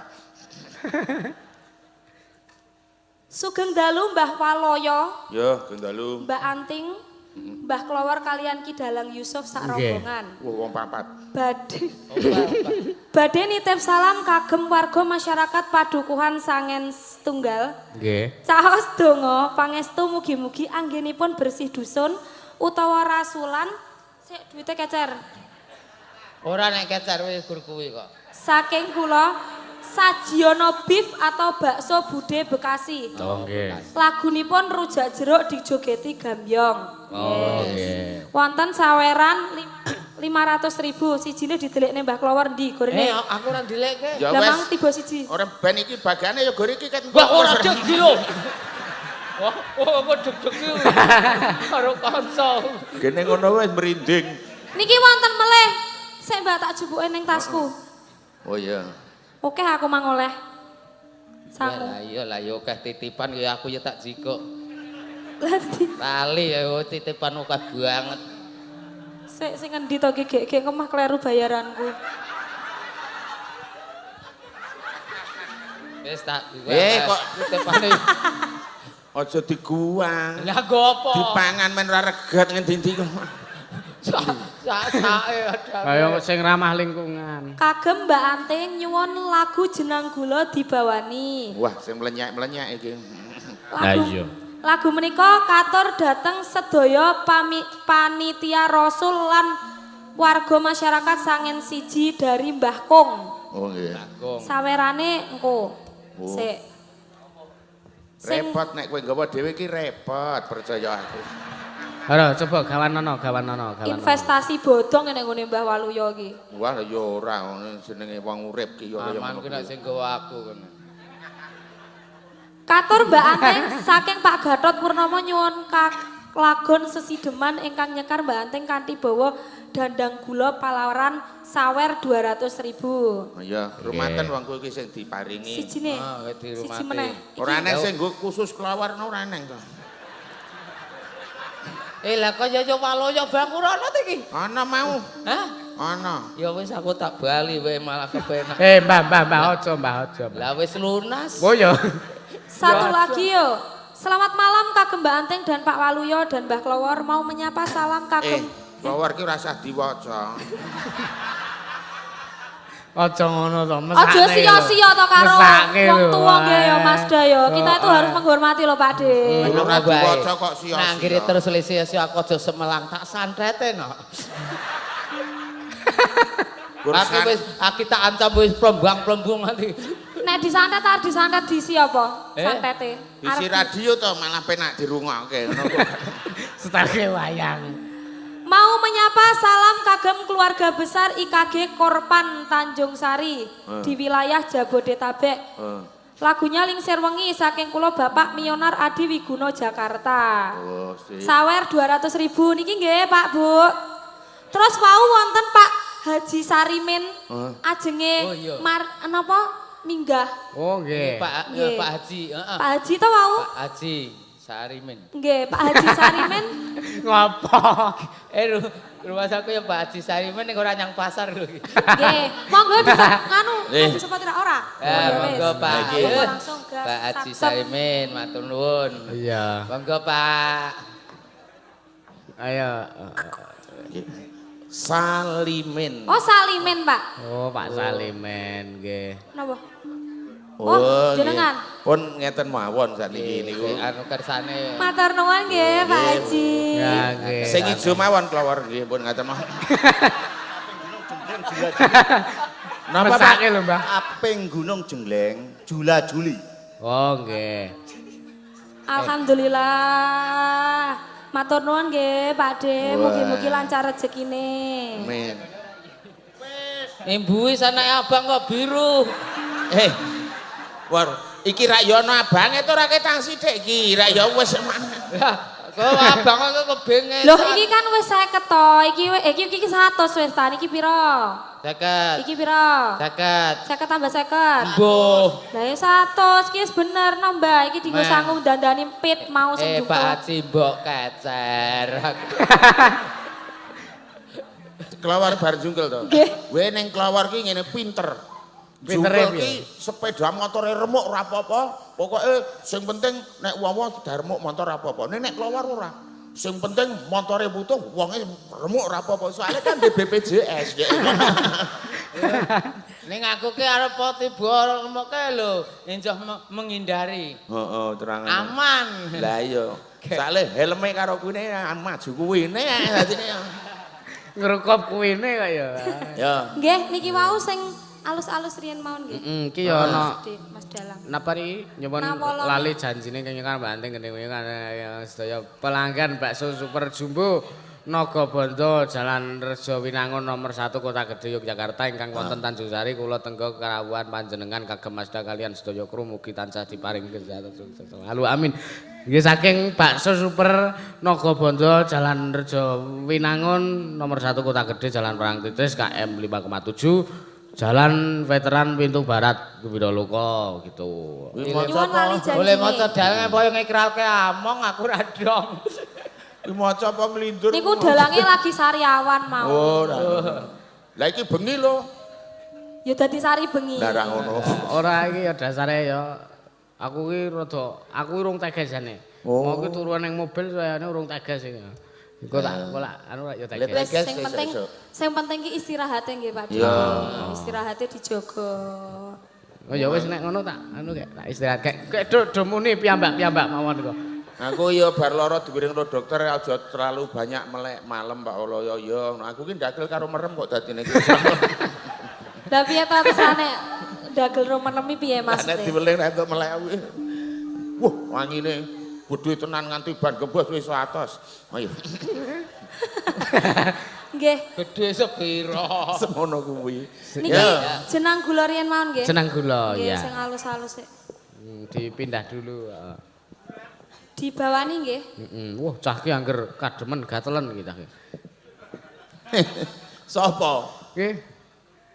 Speaker 2: Sugeng dalu Mbah Waloyo.
Speaker 4: Ya, sugeng dalu.
Speaker 2: Mbak Anting. Mbah Klowor kalian Ki Dalang Yusuf sak rombongan.
Speaker 4: Wah, wong papat.
Speaker 2: Badhe nitip salam kagem warga masyarakat Padukuhan Sangen Setunggal.
Speaker 1: Nggih.
Speaker 2: Caos donga pangestu mugi-mugi anggenipun bersih dusun utawa rasulan sik duwite kecer.
Speaker 3: Ora nek kecer wis gur kuwi kok.
Speaker 2: Saking kula Sajiono beef atau bakso Bude Bekasi.
Speaker 1: Oh nggih.
Speaker 2: Lagunipun rujak jeruk dijogeti Gambyong.
Speaker 1: Oh nggih.
Speaker 2: Wonten saweran 500.000 sijine didelikne Mbah Klowor ndi gorene?
Speaker 3: Aku ora ndelekke.
Speaker 4: Ya
Speaker 2: Lah
Speaker 4: wes.
Speaker 2: mang tiba siji.
Speaker 4: Ora ben iki bagane ya gore iki ket.
Speaker 3: Wah ora deg lho. Wah, kok deg-deg iki. Karo kanca.
Speaker 4: Gene ngono wis merinding.
Speaker 2: Niki wonten melih. Sik Mbah tak jupuke ning tasku.
Speaker 4: Oh iya.
Speaker 2: Oke aku mang oleh. Sangu.
Speaker 3: Lah iya lah ya akeh titipan ya aku ya tak jikuk. Lali ya titipan akeh banget.
Speaker 2: Sik sing ngendi to ki gek-gek kemah kleru bayaranku.
Speaker 3: Wis tak
Speaker 4: kok
Speaker 3: titipane
Speaker 4: aja diguang.
Speaker 3: Lah nggo apa?
Speaker 4: Dipangan men ora reget ngendi-endi kok.
Speaker 3: Sak-sake
Speaker 1: Kaya sing ramah lingkungan.
Speaker 2: Kagem Mbak Anting nyuwun lagu Jenang Gula dibawani.
Speaker 4: Wah, sing mlenyek-mlenyek iki.
Speaker 2: Lagu,
Speaker 1: iya.
Speaker 2: Lagu menika katur dhateng sedaya panitia Rasul lan warga masyarakat Sangen siji dari Mbah Kung.
Speaker 4: Oh nggih.
Speaker 2: Sawerane engko.
Speaker 4: Oh.
Speaker 2: Sik.
Speaker 4: Repot nek kowe nggawa dhewe iki repot, percaya aku.
Speaker 1: Ora, coba gawanono, gawanono, gawanono.
Speaker 2: Investasi bodong nek nggone Mbah Waluyo iki.
Speaker 4: Wah, ya ora ngono jenenge wong urip ki ya kaya
Speaker 3: Aman
Speaker 4: ngono.
Speaker 3: ku nek sing nggawa aku kono.
Speaker 2: Katur Mbak Anting saking Pak Gatot Purnomo nyuwun lagon sesideman ingkang nyekar Mbak Anting kanthi bawa dandang gula palawaran sawer 200.000.
Speaker 4: Iya, rumaten wong kowe iki sing diparingi.
Speaker 2: Sijine.
Speaker 3: Ah,
Speaker 2: Siji meneh.
Speaker 4: Ora eneng sing nggo khusus kelawar ora eneng to.
Speaker 3: Lah kok ya Waluyo bang ora ana to iki?
Speaker 4: Ana mau.
Speaker 3: Hah?
Speaker 4: Ana.
Speaker 3: Ya wis aku tak bali wae malah kepenak.
Speaker 1: Mbah, Mbah, Mbah, aja, Mbah, aja.
Speaker 3: Lah wis lunas.
Speaker 1: Oh ya.
Speaker 2: Satu lagi yo. Selamat malam kagem Mbak Anting dan Pak Waluyo dan Mbah Klowor mau menyapa salam kagem.
Speaker 4: Klowor ki ora usah diwaca.
Speaker 1: Aja ngono to, mesakne.
Speaker 2: Aja sia-sia to karo wong tuwa nggih ya Mas Dayo. Kita itu harus menghormati lho Pak De.
Speaker 4: Ora diwaca kok sia-sia.
Speaker 3: Nang kiri terus sia-sia aku aja semelang tak santrete no. Aku wis aku tak ancam wis plombang-plombung nanti.
Speaker 2: Nek disantet arep disantet diisi apa? Santete.
Speaker 4: Diisi radio to malah penak dirungokke ngono kok.
Speaker 1: Setelke wayang.
Speaker 2: Mau menyapa salam kagem keluarga besar IKG Korpan Tanjung Sari di wilayah Jabodetabek. Lagunya Lingsir Wengi saking kula Bapak Mionar Adi Wiguno Jakarta.
Speaker 4: Oh,
Speaker 2: sawer 200.000 niki nggih Pak Bu. Terus wau wonten Pak Haji Sarimin ajenge mar napa minggah.
Speaker 1: Oh nggih.
Speaker 3: Pak Pak Haji, heeh.
Speaker 2: Pak Haji to wau?
Speaker 3: Pak Haji Sarimin.
Speaker 2: Nggih, Pak Haji Sarimin.
Speaker 1: Ngopo?
Speaker 3: Rumah aku ya Pak Haji Sarimin ning ora nyang pasar lho iki.
Speaker 2: Nggih, monggo bisa nganu, bisa ora ora.
Speaker 3: Monggo Pak.
Speaker 2: Langsung gas.
Speaker 3: Pak Haji Sarimin matur nuwun.
Speaker 1: Iya.
Speaker 3: Monggo Pak.
Speaker 1: Ayo.
Speaker 4: Salimin.
Speaker 2: Oh, Salimin, Pak.
Speaker 1: Oh, Pak Salimin nggih.
Speaker 2: Napa? Oh, jenengan.
Speaker 4: Pun ngeten mawon sakniki niku.
Speaker 3: Anu kersane.
Speaker 2: Matur nuwun nggih, Pak Haji.
Speaker 1: Ya nggih.
Speaker 4: Sing ijo mawon klawor nggih pun ngeten mawon.
Speaker 1: Napa Pak? Lho, Mbah.
Speaker 5: Aping Gunung Jengleng, Jula Juli.
Speaker 1: Oh, nggih.
Speaker 2: Alhamdulillah. Matur nuwun nggih, Pak De. Mugi-mugi lancar rezekine.
Speaker 4: Amin.
Speaker 3: Imbuhi sanake abang kok biru.
Speaker 4: War, iki rak yo ana abange to ora ketang sithik iki, rak yo wis
Speaker 3: Lah, kok abang kok kebengen.
Speaker 2: Loh, iki kan wis 50 to. Iki iki 100 wis ta. Iki pira?
Speaker 3: 50.
Speaker 2: Iki pira?
Speaker 3: 50.
Speaker 2: 50 tambah 50.
Speaker 3: Mbuh.
Speaker 2: Lah ya 100 iki wis bener no, Mbak. Iki dienggo sangu dandani pit mau sing
Speaker 3: Pak Haji mbok kecer.
Speaker 4: Kelawar bar jungkel to.
Speaker 2: Nggih.
Speaker 4: Kowe ning kelawar ki ngene pinter. Jungkel ki sepeda motore remuk ora apa-apa, pokoke sing penting nek wong-wong sepeda remuk motor ora apa-apa. Nek kelawar ora. Sing penting motore butuh, wonge remuk ora apa-apa. Soale kan di BPJS.
Speaker 3: Ning aku ki arep tiba remuke lho, injoh menghindari.
Speaker 4: Heeh, terangan.
Speaker 3: Aman.
Speaker 4: Lah iya. Soale helme karo kuwine maju kuwine dadine.
Speaker 1: Ngrukop kuwine kok ya.
Speaker 4: Ya.
Speaker 2: Nggih, niki wau sing alus-alus riyen mawon nggih.
Speaker 1: Heeh, iki ya ana
Speaker 2: Mas Dalang.
Speaker 1: Napa iki nyuwun lali janjine kaya kan Mbak Anting ngene kan sedaya pelanggan bakso super jumbo Nagabandha Jalan Rejo Winangun nomor 1 Kota Gede Yogyakarta ingkang wonten Tanjung Sari kula tengga kerawuhan panjenengan kagem asta kalian sedaya kru mugi tansah diparingi kesehatan sukses selalu amin. Nggih saking bakso super Nagabandha Jalan Rejo Winangun nomor 1 Kota Gede Jalan Parangtritis KM 5,7 Jalan Veteran Pintu Barat Gembiraloka gitu.
Speaker 2: Nyuwun lali janjine.
Speaker 3: Boleh maca dalange apa yo ngikralke among aku ra dong.
Speaker 4: Kuwi maca apa nglindur?
Speaker 2: Niku dalange lagi sariawan mau.
Speaker 4: Oh, lah iki bengi lho.
Speaker 2: Ya dadi sari bengi.
Speaker 4: Lah ra ngono.
Speaker 1: Ora iki ya dasare ya aku ki rada aku urung tegas jane.
Speaker 4: Oh.
Speaker 1: Mau ki turu ning mobil sayane urung tegas iki. Iku tak engko lak anu lak ya tegas.
Speaker 2: Wis
Speaker 4: Tegas
Speaker 2: sing
Speaker 4: sesuk,
Speaker 2: penting
Speaker 4: esuk.
Speaker 2: sing penting ki istirahate nggih Pak.
Speaker 4: Iya.
Speaker 2: Istirahate dijaga.
Speaker 1: Oh ya wis nek ngono tak anu kek tak istirahat kek kek do muni piyambak-piyambak mawon kok.
Speaker 4: Aku ya bar lara diwiringno dokter aja terlalu banyak melek malam Pak Oloyo ya. Aku ki ndagel karo merem kok dadine iki.
Speaker 2: Lah piye ta pesane dagel ro meremi piye
Speaker 4: Nek
Speaker 2: maksudnya?
Speaker 4: diweling nek entuk melek kuwi. Wah, wangine bodho tenan nganti ban gembos wis atos. Ayo.
Speaker 2: Nggih.
Speaker 3: Gedhe sepiro?
Speaker 4: Semono kuwi.
Speaker 2: Niki jenang gula riyen mawon nggih.
Speaker 1: Jenang gula
Speaker 2: Nggih
Speaker 1: ya.
Speaker 2: sing alus-alus sik.
Speaker 1: Dipindah dulu. Heeh.
Speaker 2: Dibawani nggih.
Speaker 1: Heeh. Wah, cah ki angger kademen gatelen iki cah ki.
Speaker 4: Sopo?
Speaker 1: Nggih.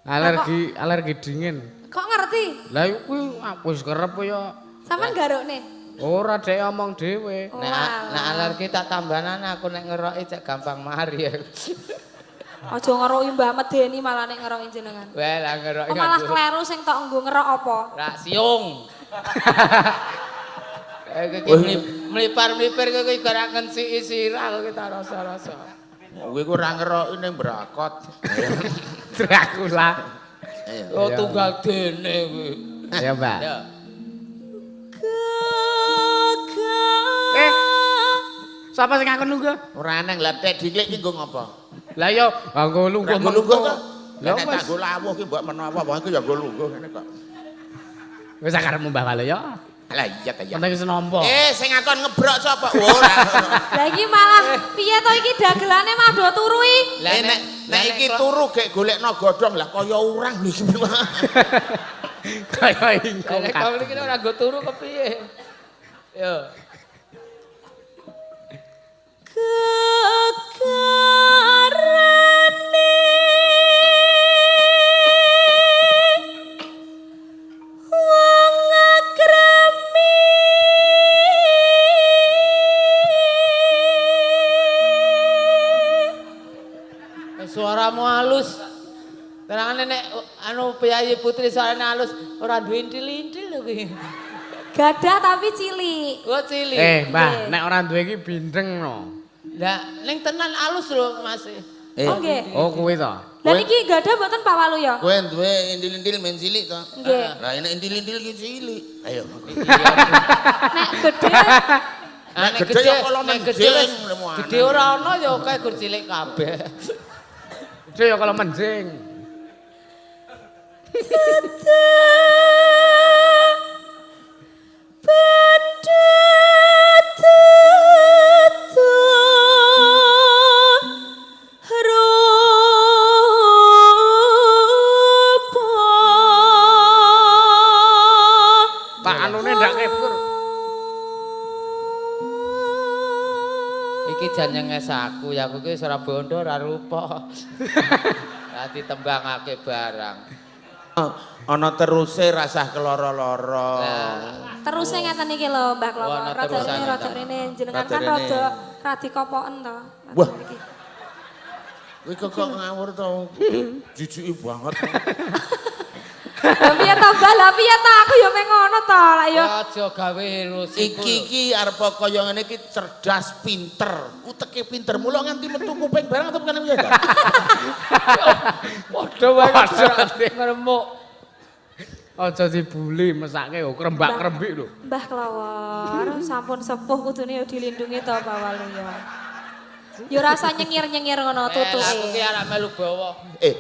Speaker 1: Alergi alergi dingin.
Speaker 2: Kok ngerti?
Speaker 1: Lah kuwi wis kerep ya.
Speaker 2: Sampeyan garukne.
Speaker 1: Ora dhek omong dhewe.
Speaker 2: Oh,
Speaker 3: Nek
Speaker 2: alah.
Speaker 3: nek alergi tak tambahan aku nek ngeroki cek gampang mari.
Speaker 2: Aja ngeroki Mbah medeni malah nek ngeroki jenengan.
Speaker 3: Wah, lah ngeroki.
Speaker 2: Kok malah kleru sing tok nggo ngerok apa?
Speaker 3: Rak siung. Iki mlipar-mlipir kowe iki ora ngensiki sirah kok kita rasa-rasa.
Speaker 4: Kuwi ku ora ngeroki ning brakot.
Speaker 1: Dracula.
Speaker 4: Ayo.
Speaker 3: Oh tunggal dene kuwi.
Speaker 1: Ya, Mbak.
Speaker 3: Ya.
Speaker 1: Eh. Sapa sing ngakon lungguh?
Speaker 4: Ora nang lah tek diklik ki nggo ngopo?
Speaker 1: Lah ya nganggo lungguh
Speaker 4: Ora nggo lungguh to.
Speaker 1: Lah
Speaker 4: Lah nek
Speaker 1: wis.
Speaker 4: tak nggo lawuh ki mbok menawa wong iku ya nggo lungguh ngene kok.
Speaker 1: Wis karepmu Mbah Waluyo.
Speaker 4: Lah iya ta ya.
Speaker 1: Penting wis nampa.
Speaker 4: Eh sing ngakon ngebrok sapa? Ora.
Speaker 2: Lah iki malah piye to iki dagelane mah do turu iki?
Speaker 3: Lah
Speaker 4: Eh, nek nek iki turu gek golekno godhong lah kaya urang lho iki.
Speaker 1: Kaya ingkung.
Speaker 3: Nek kau iki ora nggo turu kepiye? Yo.
Speaker 2: Gegarane wong akrami
Speaker 3: Suaramu halus. Terangane nek anu piyayi putri suarane halus ora duwe intil-intil lho kuwi.
Speaker 2: Gadah tapi cilik.
Speaker 3: Oh cilik.
Speaker 1: Eh, Mbah,
Speaker 2: Nggih.
Speaker 1: nek ora duwe iki bindeng no.
Speaker 3: Lah ning tenan halus lho Mas.
Speaker 4: Eh,
Speaker 2: Oh nggih.
Speaker 1: Oh, kuwi to.
Speaker 2: Lah niki gadah mboten Pak Waluyo?
Speaker 4: kowe duwe intil-intil men cilik to?
Speaker 2: Nggih.
Speaker 4: Lah nek intil-intil ki cilik. Ayo.
Speaker 2: Nek gede
Speaker 3: Ah,
Speaker 4: Nek gede ya kalau
Speaker 3: nek gede
Speaker 4: menjing,
Speaker 3: wis
Speaker 4: lemu
Speaker 3: gede ora ana ya kae gur cilik kabeh.
Speaker 1: Gede ya kalau menjing. Tak anune ndak kebur.
Speaker 3: Iki jan nyenges aku ya aku ki wis ora bondo ora rupa. Lah ditembangake barang.
Speaker 4: Ana teruse rasah keloro-loro.
Speaker 2: Teruse ngeten iki lho Mbah Klopo.
Speaker 3: Oh, ana
Speaker 2: Rada
Speaker 3: terusane
Speaker 2: rene rada
Speaker 3: ta.
Speaker 2: rene jenengan
Speaker 4: Rada
Speaker 2: kan
Speaker 4: rene.
Speaker 2: rada radi kopoken to.
Speaker 4: Wah.
Speaker 2: Iki.
Speaker 4: Kowe kok ngawur to. Jijiki banget.
Speaker 2: Lah piye to Mbah? Lah piye to aku ya meng ngono to. Lah ya
Speaker 3: Aja gawe ilusi.
Speaker 4: Iki iki arep kaya ngene iki cerdas, pinter. Uteke pinter. Mula nganti metu kuping barang atau bukan piye ta?
Speaker 3: Padha wae ngremuk.
Speaker 1: Aja dibuli mesake yo krembak-krembik lho.
Speaker 2: Mbah Klawor sampun sepuh kudune ya dilindungi to Pak Waluyo. Ya rasa nyengir-nyengir ngono
Speaker 3: Eh, lah aku ki
Speaker 2: tutuke.
Speaker 3: arep melu bawa.
Speaker 4: Eh,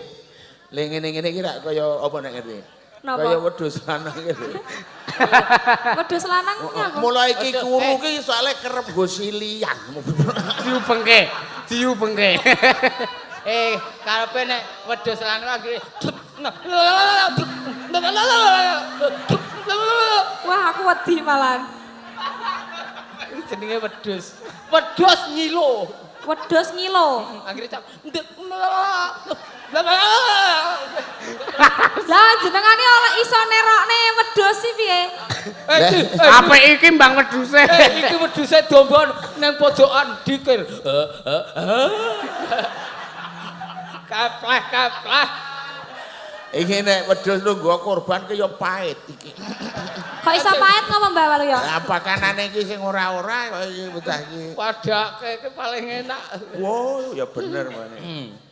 Speaker 4: le ngene-ngene iki rak kaya apa nek ngerti?
Speaker 2: Napa?
Speaker 4: Kaya wedhus lanang iki lho.
Speaker 2: Wedhus lanang nyapa?
Speaker 4: Mula iki
Speaker 3: Aduh,
Speaker 4: kuru
Speaker 3: eh.
Speaker 4: ki soalé kerep nggo silian.
Speaker 1: Diubengke. Diubengke.
Speaker 3: Karepe nek wedhus lanang akhire
Speaker 2: Wah, aku wedi malan.
Speaker 3: Jenenge wedhus. Wedhus nyilo.
Speaker 2: Wedhus ngilo.
Speaker 3: Akhire cak.
Speaker 2: Lah jenengane ora iso nerokne wedhus sih piye?
Speaker 1: Apik iki mbang wedhuse.
Speaker 3: Iki wedhuse dombon nang pojokan dikir. Kapleh kapleh.
Speaker 4: Iki nek wedhus lungguh korban ki ya pahit iki.
Speaker 2: Kok iso pahit ngapa Mbah Waluyo?
Speaker 4: Lah pakanane iki sing ora-ora kok iki bocah iki.
Speaker 3: Padake iki paling enak.
Speaker 4: Wow, ya bener mane.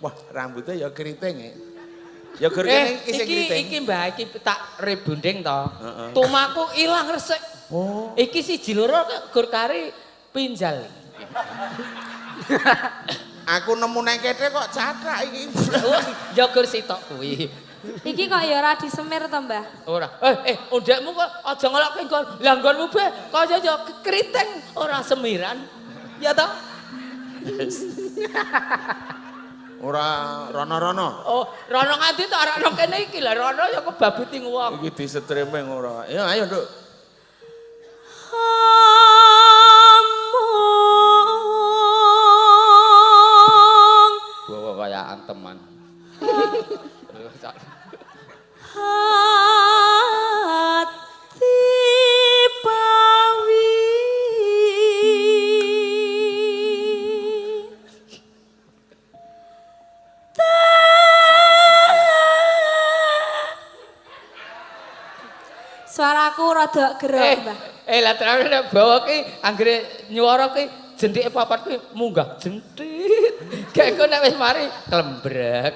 Speaker 4: Wah, rambutnya ya keriting ya. Ya gur kene iki sing keriting.
Speaker 3: Iki Mbah iki tak rebonding to. Tumaku ilang resik.
Speaker 4: Oh.
Speaker 3: Iki siji loro gur kari pinjal.
Speaker 4: Aku nemu nang kene kok cathak iki.
Speaker 3: Ya gur sitok kuwi.
Speaker 2: Iki kok ya ora disemir to, Mbah?
Speaker 3: Ora. Undekmu kok aja ngelokke nggon. Lah nggonmu be kaya ya keriting ora semiran. Ya toh?
Speaker 4: Ora rono-rono.
Speaker 3: Oh, rono nganti tok ora nang kene iki lah rono ya kebabuti wong.
Speaker 4: Iki di-streaming ora. Ya ayo, Nduk.
Speaker 2: Amung
Speaker 3: Bawa kaya anteman.
Speaker 2: Hati pawi Suaraku rada gerok, Mbah.
Speaker 3: Lah terus nek bawa ki anggere nyuara ki jendhike papat ki munggah jenthit. Gek engko nek wis mari klembrek.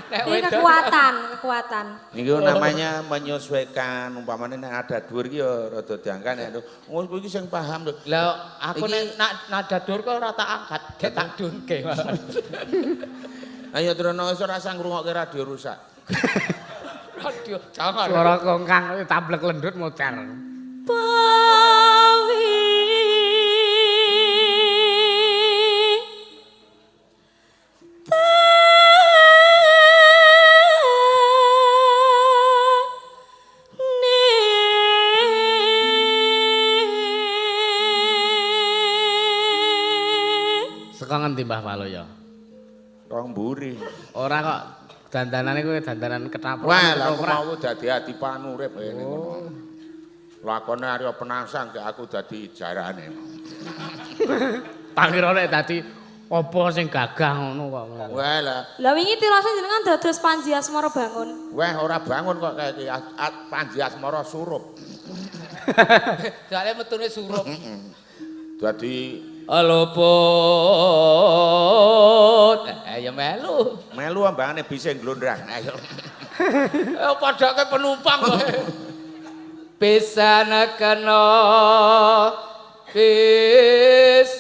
Speaker 3: Nek
Speaker 2: Ini kekuatan, kekuatan.
Speaker 4: Niku namanya menyesuaikan, umpamane nek ada dhuwur ki ya rada diangkat nek ngono iki sing paham lho.
Speaker 3: Lah aku nek nada dhuwur kok ora tak angkat, gek tak dunke.
Speaker 4: Ayo Trono wis ora usah ngrungokke radio rusak.
Speaker 3: Radio jangan.
Speaker 1: Suara kongkang tablek lendut mocar.
Speaker 2: Pawi
Speaker 1: Saka ngendi Mbah Waluyo?
Speaker 4: Rong mburi.
Speaker 1: Ora kok dandanane kuwi dandanan ketaprak.
Speaker 4: Wah, lah aku mau dadi ati panurip ngene ngono. Lakone Arya Penangsang gek aku dadi jarane.
Speaker 1: Tak kira nek dadi apa sing gagah ngono kok.
Speaker 4: Wah lah.
Speaker 2: Lah wingi tirose jenengan dados Panji Asmara bangun.
Speaker 4: Wah, ora bangun kok kaya iki Panji Asmara surup.
Speaker 3: Soale metune surup.
Speaker 4: Dadi
Speaker 3: Luput. Ya melu.
Speaker 4: Melu ambangane bisa glondrang. Ayo.
Speaker 3: Padake penumpang kok. Pisan kena pisan.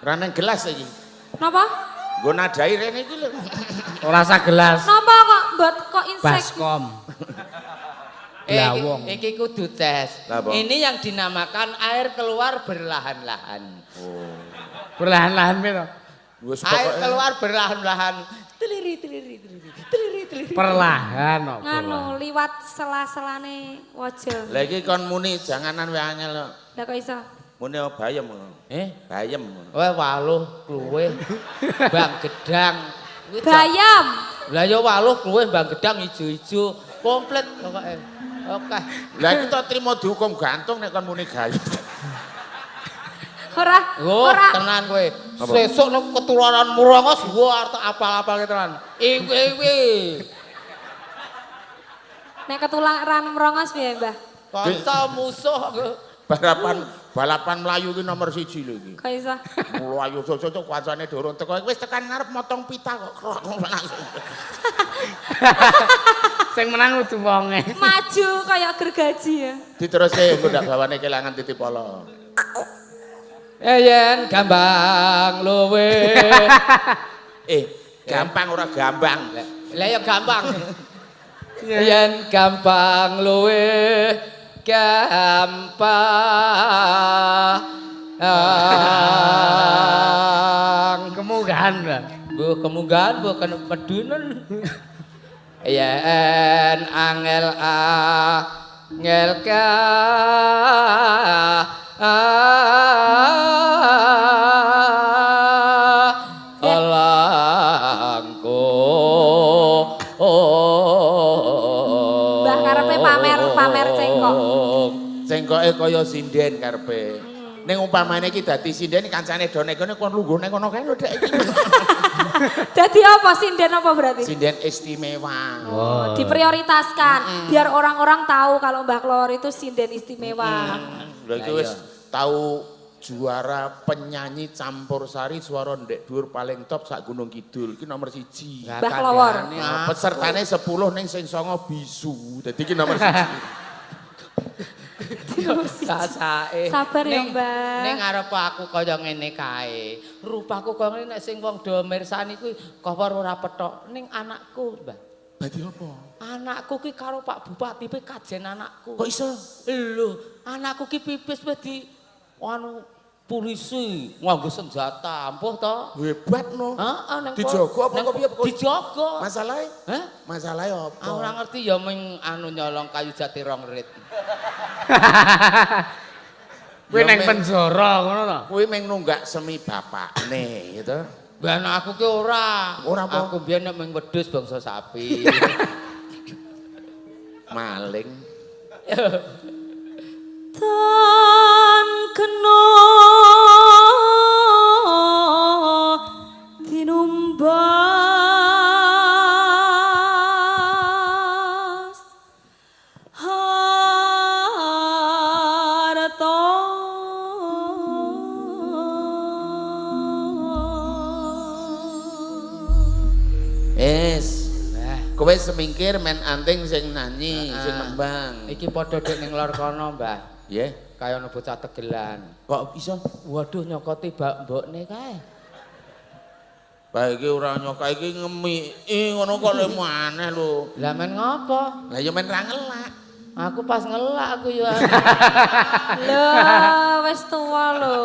Speaker 4: Ra nang gelas iki.
Speaker 2: Napa?
Speaker 4: Nggo nadai rene iki lho.
Speaker 1: Ora sak gelas.
Speaker 2: Napa kok mbot kok insek?
Speaker 1: Baskom.
Speaker 3: Iki kudu tes. Ini yang dinamakan air keluar berlahan-lahan.
Speaker 4: Oh.
Speaker 1: Berlahan-lahan piye to?
Speaker 3: Air keluar berlahan-lahan. Teliri teliri teliri teliri teliri.
Speaker 1: Perlahan kok.
Speaker 2: Nganu liwat sela-selane waja.
Speaker 4: Lah iki kon muni janganan wae angel kok.
Speaker 2: Lah kok iso?
Speaker 4: Muni bayem ngono. Bayem ngono.
Speaker 3: Wah waluh kluwih bang gedang.
Speaker 2: Bayam.
Speaker 3: Lah ya waluh kluwih bang gedang ijo-ijo komplit pokoke. Oke.
Speaker 4: Lah iki to trimo dihukum gantung nek kon muni gayem.
Speaker 2: Ora,
Speaker 3: ora. Tenan kowe. Sesuk nek ketularan murangos wah arep apal-apal tenan. Iwi.
Speaker 2: Nek ketularan mrongos piye, Mbah?
Speaker 3: Kanca musuh
Speaker 4: balapan mlayu iki nomor 1 lho iki.
Speaker 2: Kok iso?
Speaker 4: Mlayu cocok kancane durung teko wis tekan ngarep motong pita kok langsung.
Speaker 1: Sing menang kudu wonge.
Speaker 2: Maju kaya gergaji ya.
Speaker 4: Diteruske engko ndak bawane kelangan titipala.
Speaker 3: Yen gampang luwe.
Speaker 4: Gampang ora gambang.
Speaker 3: Lah ya gampang. Yen gampang luwe Gampang.
Speaker 1: Kemunggahan lah.
Speaker 3: Mbuh kemunggahan mbuh medunen. Yen angel angel ka langko.
Speaker 2: Mbah karepe pamer cengkok.
Speaker 4: Cengkoke kaya sinden karepe. Ning umpamane iki dadi sinden kancane do nek kene kon lungguh ning kono kae lho dek iki.
Speaker 2: Dadi apa sinden apa berarti?
Speaker 4: Sinden istimewa.
Speaker 2: Oh, diprioritaskan biar orang-orang tahu kalau Mbah Klor itu sinden istimewa.
Speaker 4: Lha iki wis tau juara penyanyi campur sari suara ndek dhuwur paling top sak Gunung Kidul iki nomor 1.
Speaker 2: Mbah Klowor.
Speaker 4: Nah, pesertane 10 ning sing 9 bisu. Dadi iki nomor 1.
Speaker 3: Sasake.
Speaker 2: Sabar ya, Mbah.
Speaker 3: Ning arep aku kaya ngene kae. Rupaku kaya ngene nek sing wong do mirsani kuwi kawar ora petok ning anakku, Mbah.
Speaker 4: Dadi apa?
Speaker 3: Anakku ki karo Pak Bupati kuwi kajen anakku.
Speaker 4: Kok iso?
Speaker 3: Lho, anakku ki pipis wis di anu polisi nganggo senjata, ampuh to.
Speaker 4: Hebat no.
Speaker 3: Heeh, nang
Speaker 4: dijogo apa kok piye?
Speaker 3: Dijogo.
Speaker 4: Masalahe?
Speaker 3: Hah?
Speaker 4: Masalahe apa?
Speaker 3: Aku ora ngerti ya ming anu nyolong kayu jati rong rit.
Speaker 1: Kuwi nang penjara ngono to.
Speaker 4: Kuwi ming nunggak semi bapakne gitu.
Speaker 3: Mbah aku ki ora.
Speaker 4: Ora apa?
Speaker 3: Aku biyen nek ming wedhus bangsa sapi.
Speaker 4: Maling.
Speaker 2: Tan kena tinumbas harta.
Speaker 4: Es, kowe semingkir men anting sing nyanyi, sing nembang.
Speaker 3: Iki padha dek ning lor kono, Mbah.
Speaker 4: Nggih.
Speaker 3: Kaya ana bocah tegelan.
Speaker 4: Kok iso?
Speaker 3: Waduh nyokoti bak mbokne kae.
Speaker 4: Bae iki ora nyoka iki ngemiki ngono kok lemu aneh lho.
Speaker 3: Lah men ngopo?
Speaker 4: Lah ya men ra ngelak.
Speaker 3: Aku pas ngelak aku ya.
Speaker 2: Lho, wis tuwa lho.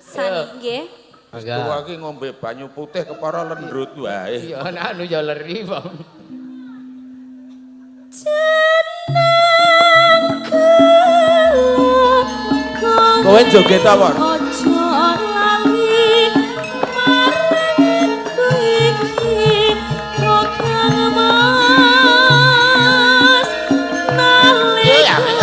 Speaker 2: Sani nggih.
Speaker 4: Wis tuwa iki ngombe banyu putih kepara lendrut wae.
Speaker 3: Ya anu ya leri, Bang.
Speaker 4: Kowe joget apa?
Speaker 2: Aja lali marang aku iki kang Mas nalikane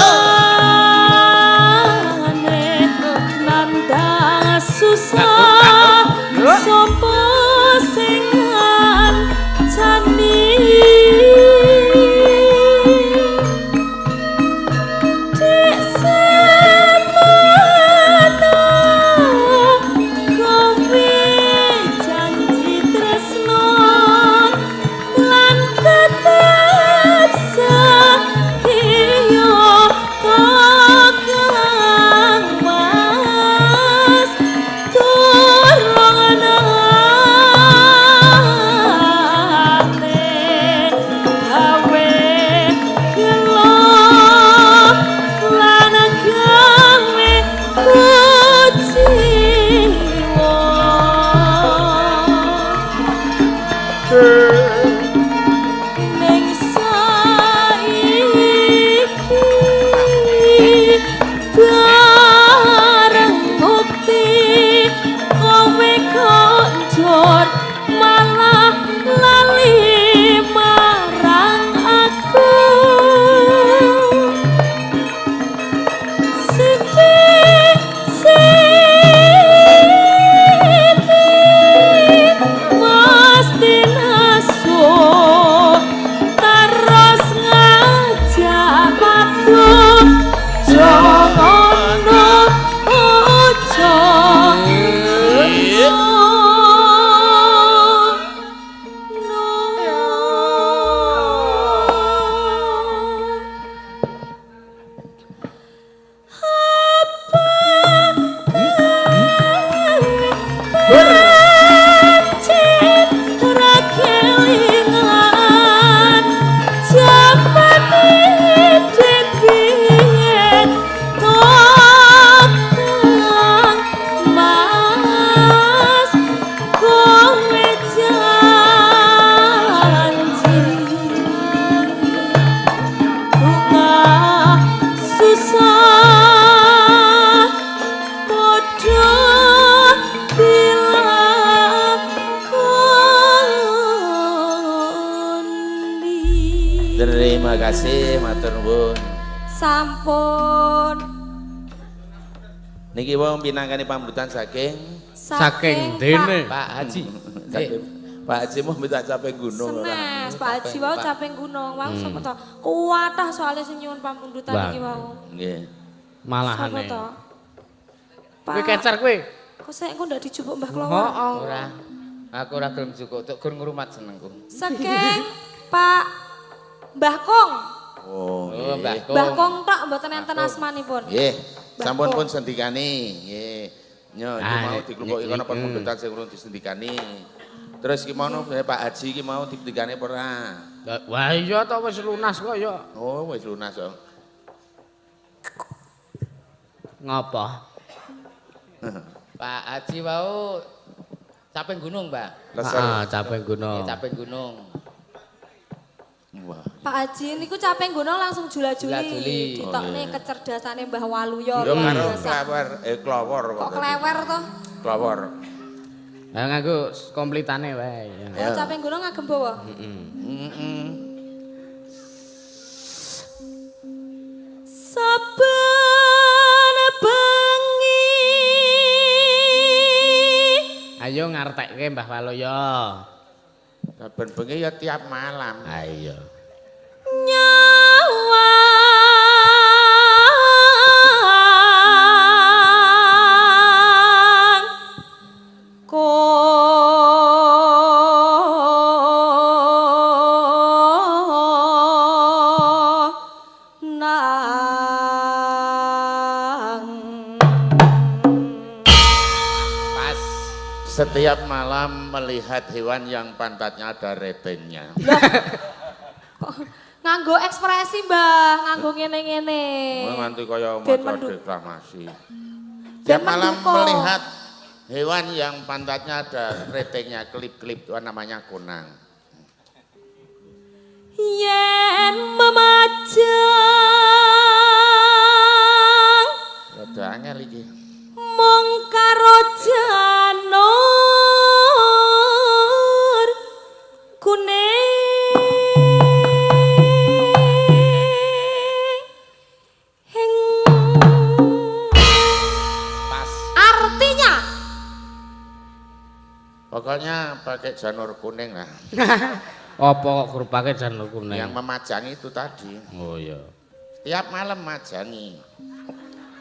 Speaker 2: nandang susah sapa sing ngancani. Dek semono
Speaker 4: Matur nuwun.
Speaker 2: Sampun.
Speaker 4: Niki wong pinangkani pamdutan saking
Speaker 1: Saking dene.
Speaker 3: Pak Haji.
Speaker 4: Saking Pak Haji mau minta capek gunung ora.
Speaker 2: Senes, Pak Haji wau capek gunung. Wau sapa to? Kuwatah soalnya sing nyuwun pamundutan
Speaker 1: Wah.
Speaker 2: iki wau.
Speaker 4: Nggih.
Speaker 2: Sapa
Speaker 1: Malahane.
Speaker 2: to?
Speaker 1: Kowe
Speaker 2: Pak,
Speaker 1: kecer kowe.
Speaker 2: kok saya engko ndak dijupuk Mbah Klowor?
Speaker 1: Heeh.
Speaker 3: Ora. Aku ora gelem jukuk, tok gur ngrumat senengku.
Speaker 2: Saking Pak Mbah Kong.
Speaker 4: Oh,
Speaker 3: Oh,
Speaker 4: nggih.
Speaker 3: Mbah Kong.
Speaker 2: Mbah Kong tok mboten enten asmanipun.
Speaker 4: Nggih, sampun
Speaker 2: Kong.
Speaker 4: pun sendikani. Nggih. Nyo iki
Speaker 1: Ah,
Speaker 4: mau diklumpuki kono pamundutan sing urung disendikani. Terus iki mau Pak Haji iki mau dindikane apa ora?
Speaker 1: Wah iya to wis lunas kok ya.
Speaker 4: Oh, wis lunas kok.
Speaker 1: Ngapa?
Speaker 3: Pak Haji wau capek gunung, Mbah.
Speaker 4: Leser.
Speaker 1: Heeh, capek gunung.
Speaker 3: Nggih, capek gunung.
Speaker 4: Wah.
Speaker 2: Pak Haji niku capek gunung langsung jula-juli.
Speaker 3: Jula-juli.
Speaker 2: Ditokne kecerdasane Mbah Waluyo.
Speaker 4: Yo
Speaker 2: luar
Speaker 4: karo
Speaker 2: biasa.
Speaker 4: klewer, klowor
Speaker 2: Kok klewer to?
Speaker 4: Klowor.
Speaker 1: Lah nganggo komplitane wae.
Speaker 2: Oh, capek gunung ngagem bawa.
Speaker 4: Heeh.
Speaker 2: Saben bengi
Speaker 1: Ayo ngartekke Mbah Waluyo.
Speaker 4: Saben bengi ya tiap malam.
Speaker 1: Ayo.
Speaker 2: nyawang ko nang
Speaker 3: Pas.
Speaker 4: Setiap malam melihat hewan yang pantatnya ada retengnya.
Speaker 2: Kok nganggo ekspresi Mbah, nganggo ngene-ngene.
Speaker 4: Kowe nganti kaya
Speaker 2: Ben
Speaker 4: maca deklamasi.
Speaker 2: Ben
Speaker 4: Tiap malam
Speaker 2: menduko.
Speaker 4: melihat hewan yang pantatnya ada retengnya, kelip-kelip itu namanya kunang.
Speaker 2: Yen memajang
Speaker 4: Rada angel iki.
Speaker 2: mung karo janur kuning ing
Speaker 3: Pas.
Speaker 2: artinya
Speaker 4: Pokoknya pakai janur kuning lah.
Speaker 1: Apa kok gerobake janur kuning?
Speaker 4: Yang memajangi itu tadi.
Speaker 1: Oh iya.
Speaker 4: Tiap malam majangi.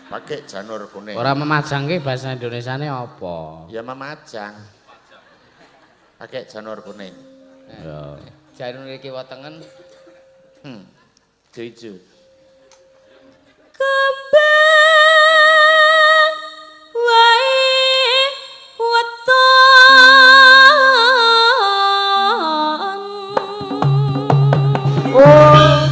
Speaker 4: Pakai janur kuning.
Speaker 1: Ora memajang ki bahasa Indonesiane apa?
Speaker 4: Ya memajang. Pakai janur kuning.
Speaker 1: Ya.
Speaker 3: Jarune kiwa tengen.
Speaker 4: Ijo-ijo.
Speaker 2: kembang wae weton gunung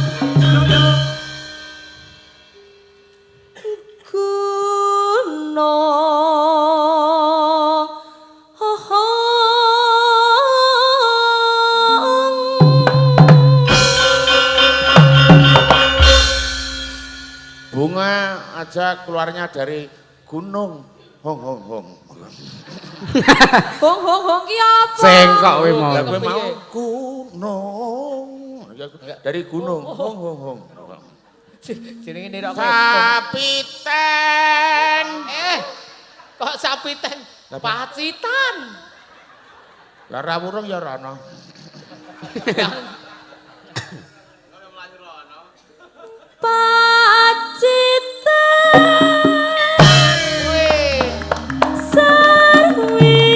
Speaker 4: Bunga aja keluarnya dari gunung. Hong hong hong.
Speaker 2: Hong hong hong ki apa?
Speaker 1: Sengkok kowe mau.
Speaker 4: Lah kowe mau gunung. Ya, dari gunung. Hong hong hong.
Speaker 3: Jenenge nirok kowe.
Speaker 4: Sapi ten.
Speaker 3: Eh, kok sapi ten? Pacitan.
Speaker 4: Lah ra wurung ya ora ana.
Speaker 2: Pacitan
Speaker 3: Weh.
Speaker 2: sarwi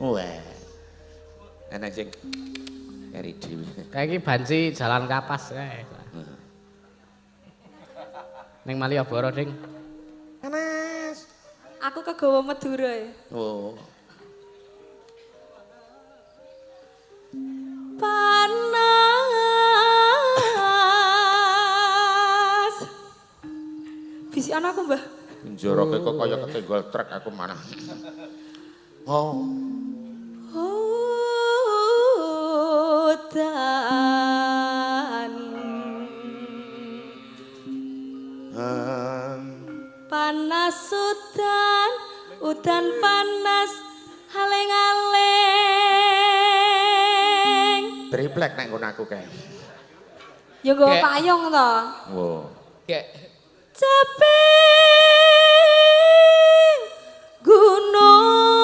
Speaker 4: Wah. Enak sing keri dhewe.
Speaker 1: Kayak iki banci jalan kapas kae. Ning Malioboro, Ding.
Speaker 4: Panas.
Speaker 2: Aku kegawa Madura ya.
Speaker 4: Oh.
Speaker 2: Panas. Bisikan aku, Mbah.
Speaker 4: Njoroke kok kaya ketenggol truk aku mana. Oh.
Speaker 2: Oh. Udan. Panas udan, udan panas aling-aling.
Speaker 4: Triplek nek nggon aku kae.
Speaker 2: Ya nggawa payung to.
Speaker 4: Wo.
Speaker 3: Gek.
Speaker 2: Caping gunung.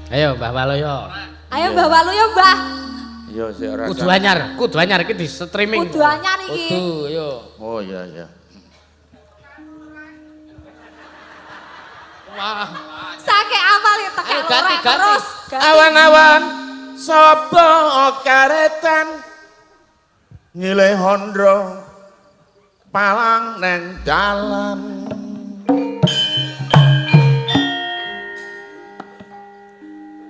Speaker 1: Ayo Mbah Waluyo.
Speaker 2: Ayo Mbah Waluyo, Mbah.
Speaker 4: Iya sik ora.
Speaker 1: Kudu anyar iki di streaming.
Speaker 2: Kudu anyar iki.
Speaker 3: Kudu yo.
Speaker 4: Oh iya iya.
Speaker 3: Wah.
Speaker 2: Sake awal ya tekan
Speaker 3: ganti,
Speaker 2: terus.
Speaker 4: Awan-awan sapa karetan nyilih hondro palang neng dalan.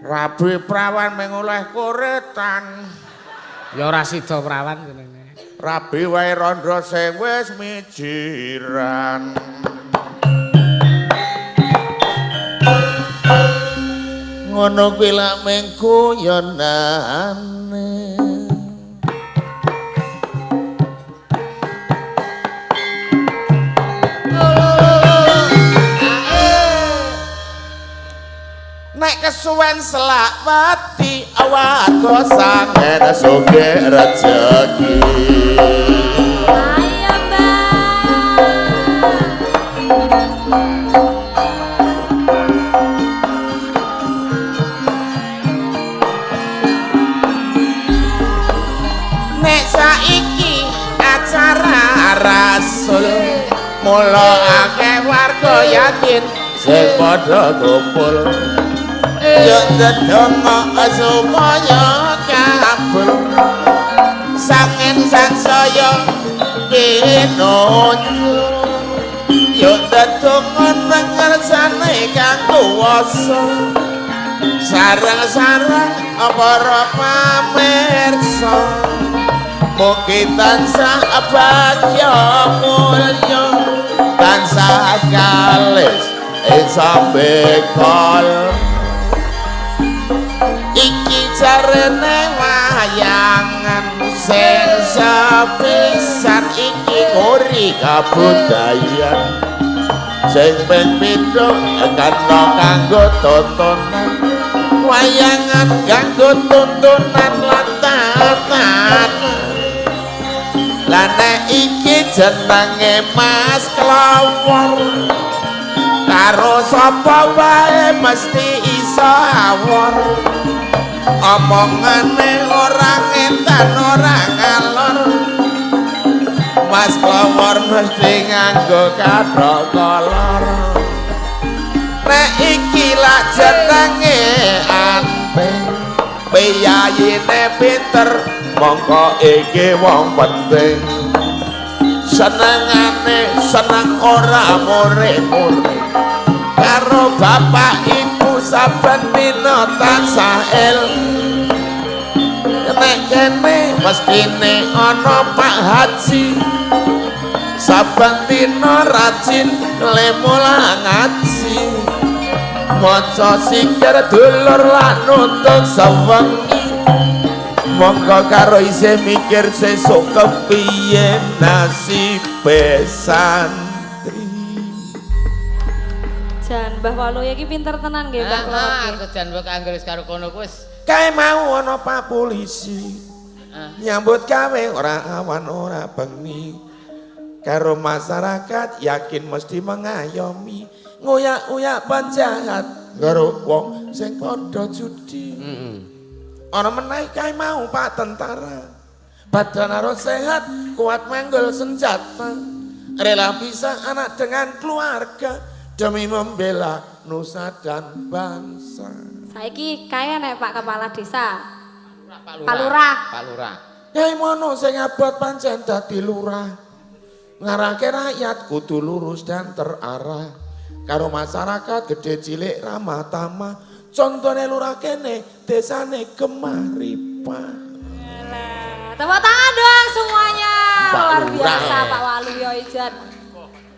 Speaker 4: Rabi prawan mengoleh koretan.
Speaker 1: Ya ora sida prawan jenenge.
Speaker 4: Rabi wae rondo sing wis mijiran. Ngono kuwi lak mung guyonane. Nek kesuwen selak pati warga sangen sugih rejeki.
Speaker 2: Ayo Mbak.
Speaker 4: Nek saiki acara rasul mula akeh warga yakin sing padha kumpul. Yo ndedonga supaya kabul sangen sansaya pinunjul. Yo ndedonga nang ngersane kang kuwasa sareng-sareng para pamirsa. Mugi tansah bagya mulya tansah kalis ing sambekal. Iki jarene wayangan sing sepisan iki nguri kabudayan sing ping pindho kana kanggo tontonan wayangan kanggo tontonan lan tatanan. Lah nek iki jenenge Mas Klawor karo sapa wae mesti iso awor. Omongane ora ngetan ora ngalor. Mas Klawor mesti nganggo kathok kolor. Nek iki lak jenenge anting piyayine pinter mongko iki wong penting. Senengane seneng ora more-more karo bapak ibu saben dina tansah eling. Nek kene mestine ana Pak Haji saben dina rajin le mulang ngaji maca sikir dulur lan nuntut sewengi. Monggo karo isih mikir sesuk kepiye nasibe santri.
Speaker 2: Jan Mbah Waluyo iki pinter tenan nggih Mbah Klawor.
Speaker 3: Aku jan mbok anggere wis karo kono ku wis
Speaker 4: kae mau ana Pak Polisi nyambut gawe ora awan ora bengi karo masyarakat yakin mesti mengayomi ngoyak-oyak penjahat karo wong sing padha judi. Ana meneh kae mau Pak Tentara badan harus sehat kuat manggul senjata rela pisah anak dengan keluarga demi membela nusa dan bangsa.
Speaker 2: Saiki kae nek Pak Kepala Desa.
Speaker 3: Pak Lurah. Pak Lurah.
Speaker 4: Kae mono sing abot pancen dadi lurah. Ngarahke rakyat kudu lurus dan terarah. Karo masyarakat gede cilik ramah tamah. Contone lurah kene desane gemah ripah.
Speaker 2: Tepuk tangan dong semuanya.
Speaker 4: Pak
Speaker 2: luar
Speaker 4: Lurah.
Speaker 2: biasa Pak Waluyo Ijan.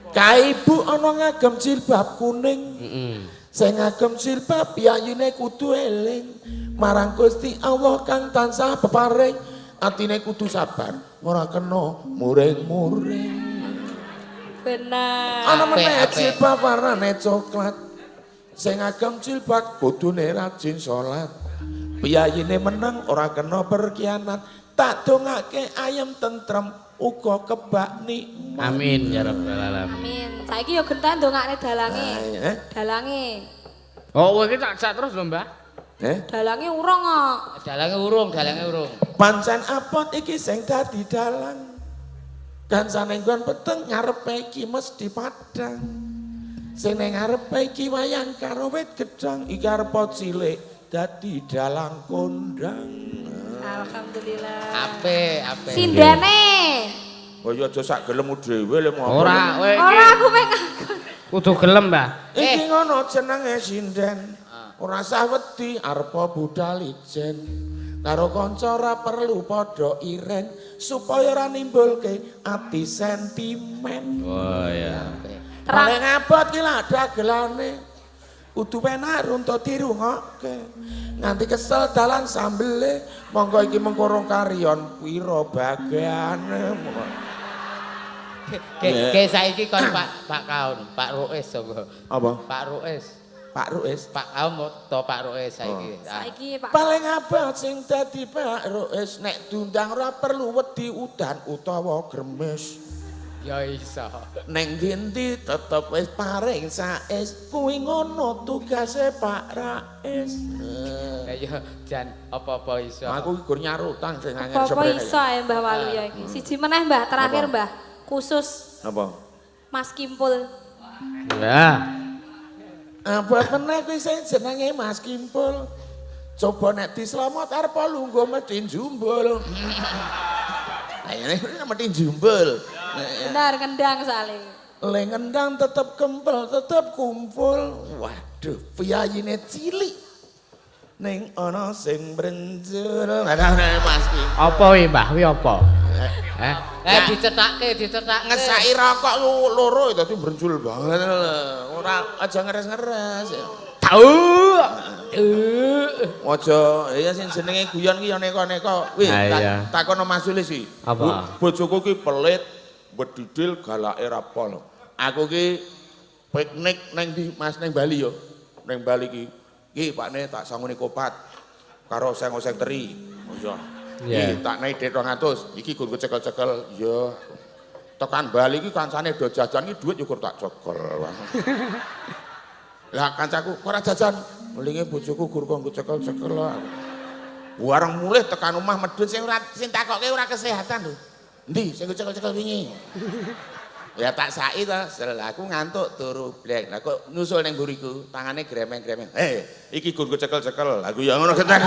Speaker 4: Kae ibu ana ngagem jilbab kuning.
Speaker 1: Heeh.
Speaker 4: Sing ngagem jilbab piyayine kudu eling marang Gusti Allah kang tansah peparing. Atine kudu sabar, ora kena muring-muring.
Speaker 2: Benar.
Speaker 4: Ana meneh
Speaker 3: Apik, apik.
Speaker 4: jilbab warnane coklat. Sing ngagem jilbab kudune rajin salat. Piyayine meneng ora kena berkhianat. Tak dongake ayem tentrem uga kebak nikmat.
Speaker 1: Amin ya rabbal alamin.
Speaker 2: Amin. Saiki yo gentan ndongakne dalange.
Speaker 4: Eh?
Speaker 2: Dalange.
Speaker 1: Oh, kowe iki tak jak terus lho, Mbah.
Speaker 4: Eh?
Speaker 2: Dalange urung kok.
Speaker 3: Dalange urung, dalange urung.
Speaker 4: Pancen apot iki sing dadi dalang. Kancane nggon peteng ngarepe iki mesti padhang. Sing ning ngarepe iki wayang karo wit gedhang iki arep cilik dadi dalang kondang.
Speaker 2: Alhamdulillah.
Speaker 3: Apik, apik.
Speaker 2: Sindene.
Speaker 4: Oh ya aja sak gelemmu dhewe le mau.
Speaker 1: Ora, kowe iki
Speaker 2: Ora aku pengen.
Speaker 1: kudu gelem, Mbah.
Speaker 4: Iki ngono jenenge sinden. Ora sah wedi arepa budal ijen. Karo kanca ora perlu padha iren supaya ora nimbulke ati sentimen.
Speaker 1: Oh iya.
Speaker 4: Paling abot ki lah dagelane. Kudu penak runtut dirungokke. Nganti kesel dalan sambele, monggo iki mengko rong karyon pira bagiane.
Speaker 3: Ge saiki kon Pak Pak Kaun, Pak Ruis sapa?
Speaker 4: Apa?
Speaker 3: Pak Ruis.
Speaker 4: Pak Ruis.
Speaker 3: Pak Kaun to Pak Ruis saiki. Ah.
Speaker 2: Saiki Pak.
Speaker 4: Paling abot sing dadi Pak Ruis nek diundang ora perlu wedi udan utawa gremes.
Speaker 3: Ya iso.
Speaker 4: Neng ndi tetep wis paring saes kuwi ngono tugase Pak Rais.
Speaker 3: Lah ya jan apa-apa iso.
Speaker 4: Aku iki gur nyarutang sing angel
Speaker 2: Apa-apa iso ya Mbah Waluyo iki. Siji meneh Mbah, terakhir Mbah. Khusus
Speaker 4: Apa?
Speaker 2: Mas Kimpul.
Speaker 1: Ya.
Speaker 4: Abot meneh kuwi sing jenenge Mas Kimpul. Coba nek dislamot arep lungguh mesti njumbul. Ayo mesti njumbul.
Speaker 2: Benar kendang soalnya.
Speaker 4: Le ngendang tetep kempel, tetep kumpul. Waduh, piyayine cilik. Ning ana sing brenjul. Nah, Mas Kimpul.
Speaker 1: Apa kuwi, Mbah? Kuwi apa? Eh?
Speaker 3: Eh dicethake, dicethake.
Speaker 4: Ngesaki rokok lu loro dadi brenjul banget lho. Ora aja ngeres-ngeres.
Speaker 1: Tau.
Speaker 4: Aja ya sing jenenge guyon ki ya neko-neko. Wih, takono Mas Sulis iki.
Speaker 1: Apa?
Speaker 4: Bojoku ki pelit, bedidil galake ra pol. Aku ki piknik neng di Mas neng Bali yo. Neng Bali ki. Ki pakne tak sangune kopat karo oseng-oseng teri. Oh iya.
Speaker 1: Yeah.
Speaker 4: Iki tak naik duit 200, iki gur cekel-cekel. Iya. Tekan Bali iki kancane do jajan iki dhuwit yo gur tak cekel. Lah kancaku kok ora jajan, melinge bojoku gur kok cekel-cekel. Wareng mulih tekan omah medhun sing ora sing takoke ora kesehatan lho. Endi sing cekel-cekel wingi? Ya tak saki to, sel aku ngantuk turu blek. Lah kok nyusul ning mburiku, tangane gremeng-gremeng. Hei, iki gur cekel-cekel. Aku ya ngono ketek.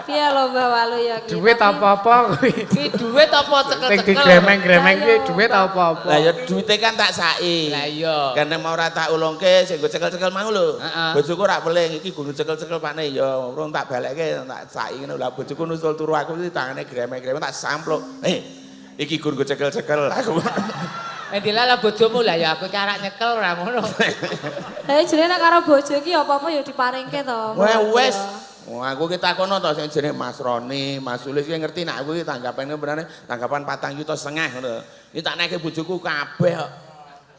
Speaker 2: Piye lho Mbah Waluyo iki?
Speaker 1: Duit apa-apa kuwi.
Speaker 3: Ki duit apa cekel-cekel?
Speaker 1: Sing digremeng-gremeng kuwi duit apa-apa.
Speaker 4: Lah ya duite kan tak saki.
Speaker 3: Lah iya.
Speaker 4: Karena mau ora tak ulungke sing nggo cekel-cekel mau lho.
Speaker 3: Heeh.
Speaker 4: Bojoku ora peling iki nggo cekel-cekel pakne ya urung tak balekke tak saki ngono. Lah bojoku nusul turu aku iki tangane gremeng-gremeng tak sampluk. Eh, iki nggo cekel-cekel aku.
Speaker 3: Eh dilala bojomu lah ya aku ki arak nyekel ora ngono.
Speaker 2: Lah jenenge nek karo bojo iki apa-apa ya diparingke to.
Speaker 4: Wah wis. Wah aku ki takono to sing jenenge Mas Roni, Mas Sulis ki ngerti nek aku ki tanggapane benane tanggapan 4,5 juta ngono. Iki tak neke bojoku kabeh kok.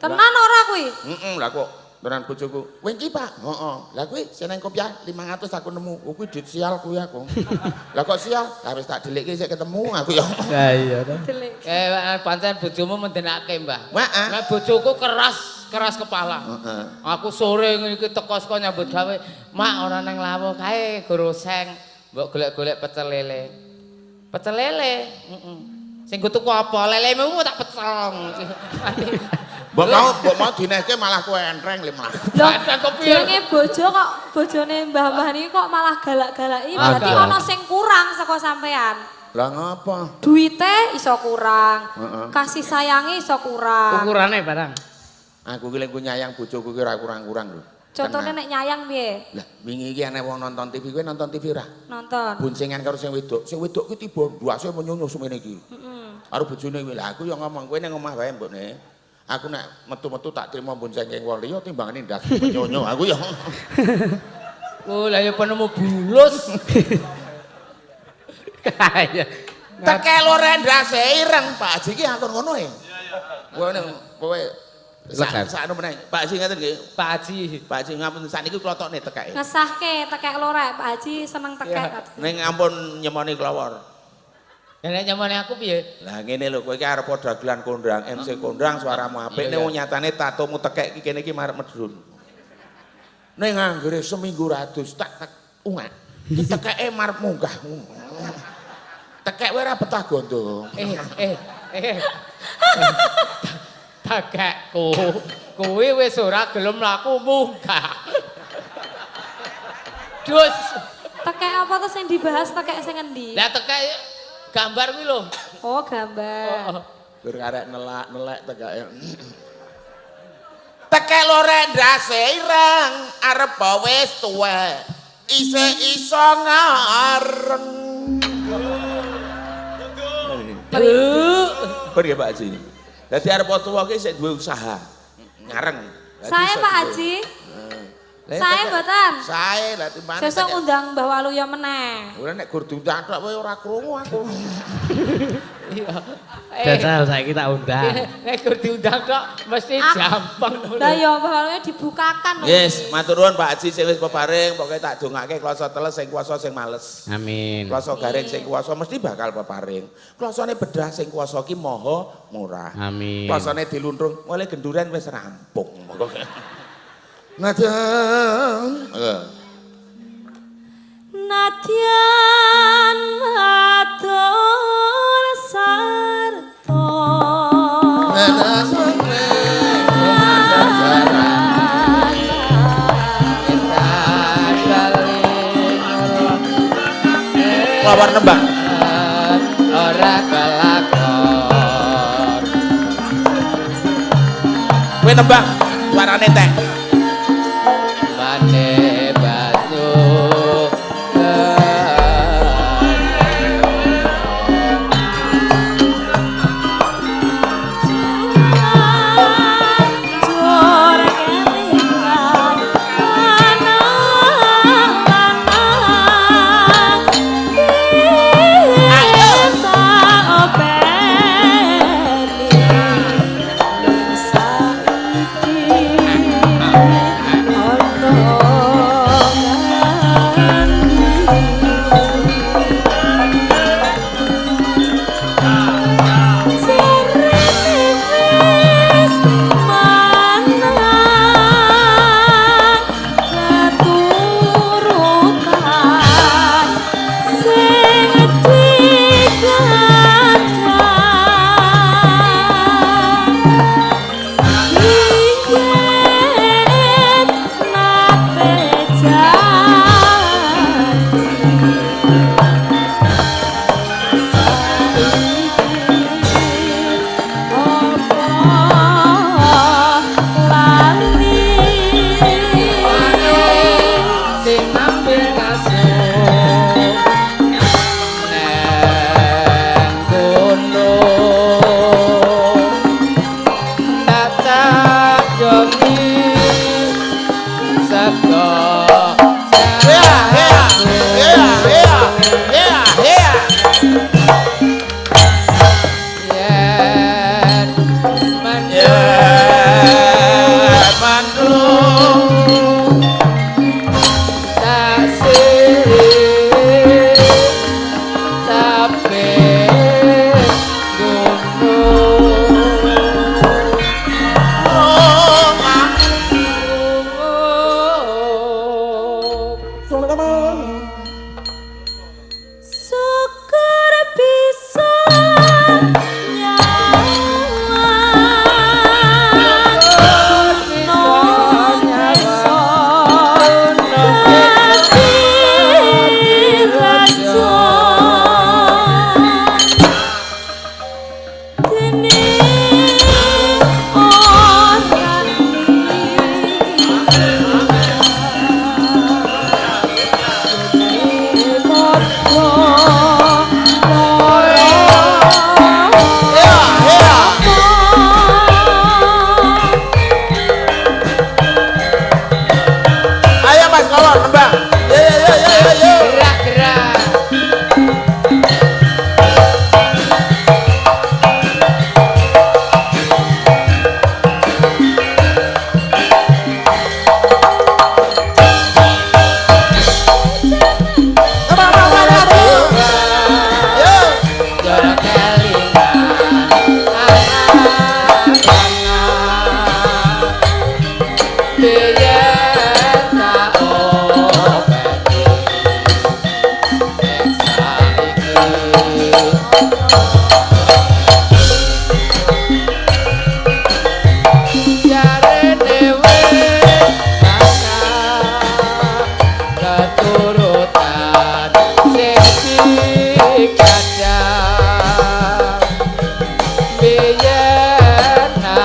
Speaker 2: Tenan ora kuwi?
Speaker 4: Heeh, lah kok tenan bojoku. Kowe iki Pak? Heeh. Lah kuwi sing nang kopiah 500 aku nemu. Oh kuwi duit sial kuwi aku. Lah kok sial? Lah wis tak dhelikke sik ketemu aku ya.
Speaker 1: Lah iya to.
Speaker 2: Delik.
Speaker 3: Eh pancen bojomu mendenake, Mbah.
Speaker 4: Heeh.
Speaker 3: Lah bojoku keras kepala.
Speaker 4: Heeh.
Speaker 3: Aku sore ngene iki teko saka nyambut gawe, Mak ora nang lawuh kae goroseng, mbok golek-golek pecel lele. Pecel lele, heeh. Sing go tuku apa? Lelemu tak pecel.
Speaker 4: Mbok mau dinehke malah kowe entreng le malah.
Speaker 2: Loh,
Speaker 3: kok piye?
Speaker 2: jenenge bojo kok bojone mbah-mbah niki kok malah galak-galaki, berarti ana sing kurang saka sampean.
Speaker 4: Lah ngapa?
Speaker 2: Duite iso kurang,
Speaker 4: Heeh.
Speaker 2: kasih sayange iso kurang.
Speaker 1: Ukurane barang.
Speaker 4: Aku ki lek nyayang bojoku ki ora kurang-kurang lho.
Speaker 2: Contone nek nyayang piye?
Speaker 4: Lah wingi iki ana wong nonton TV, kowe nonton TV ora?
Speaker 2: Nonton.
Speaker 4: Boncengan karo sing wedok. Sing wedok ki tiba ndase menyunyuh semene iki.
Speaker 2: Heeh.
Speaker 4: Karo bojone kuwi lah aku ya ngomong kowe ning omah wae mbokne. Aku nek metu-metu tak trimo boncengke wong liya timbangane ndas menyonyo aku ya.
Speaker 3: Oh, lah ya penemu bulus.
Speaker 1: Iya.
Speaker 4: Teke lore ndase ireng Pak Haji ki akon ngono e. Kowe kowe sakno meneh. Pak Haji ngeten nggih.
Speaker 3: Pak Haji.
Speaker 4: Pak Haji ngapunten sakniki klotokne tekeke.
Speaker 2: Ngesahke tekek lorek Pak Haji seneng tekek.
Speaker 4: Ning ampun nyemoni klowor.
Speaker 3: Lah nek nyemoni aku piye?
Speaker 4: Lah ngene lho kowe iki arep dagelan kondang, MC kondang suaramu apik ning nyatane tatomu tekek iki kene iki marep medhun. Ning anggere seminggu ratus tak tek ungak. Iki tekeke marep munggah. Tekek wae ora betah gondo.
Speaker 3: Tekekku kuwi wis ora gelem mlaku munggah. Dus.
Speaker 2: Tekek apa to sing dibahas tekek sing endi?
Speaker 3: Lah tekek gambar kuwi lho.
Speaker 2: Oh, gambar.
Speaker 3: Oh.
Speaker 4: Gur karek nelak-nelek tekeke. Tekek lore ndase ireng arep wis tuwek. Isih iso ngareng. Ber ya Pak Haji. Dadi arep tuwa ki sik duwe usaha. Ngareng.
Speaker 2: Sae Pak Haji. Sae mboten?
Speaker 4: Sae lah timbangane.
Speaker 2: Sesuk ngundang Mbah Waluyo meneh.
Speaker 4: Ora nek gur diundang tok kowe ora krungu aku.
Speaker 3: Iya.
Speaker 1: Jajal saiki tak undang.
Speaker 3: Nek gur diundang tok mesti jampeng.
Speaker 2: Lah ya Mbah Waluyo dibukakan.
Speaker 4: Yes, matur nuwun Pak Haji sing wis peparing, pokoke tak dongake klasa teles sing kuwasa sing males.
Speaker 1: Amin.
Speaker 4: Klasa garing sing kuwasa mesti bakal peparing. Klasane bedah sing kuwasa ki maha murah.
Speaker 1: Amin.
Speaker 4: Klasane diluntrung, oleh genduren wis rampung. Nadyan.
Speaker 2: Nadyan matur sarta.
Speaker 4: Kelawar nembang.
Speaker 3: Ora kelakon.
Speaker 4: Kowe nembang, suarane tek.
Speaker 3: Mane banyu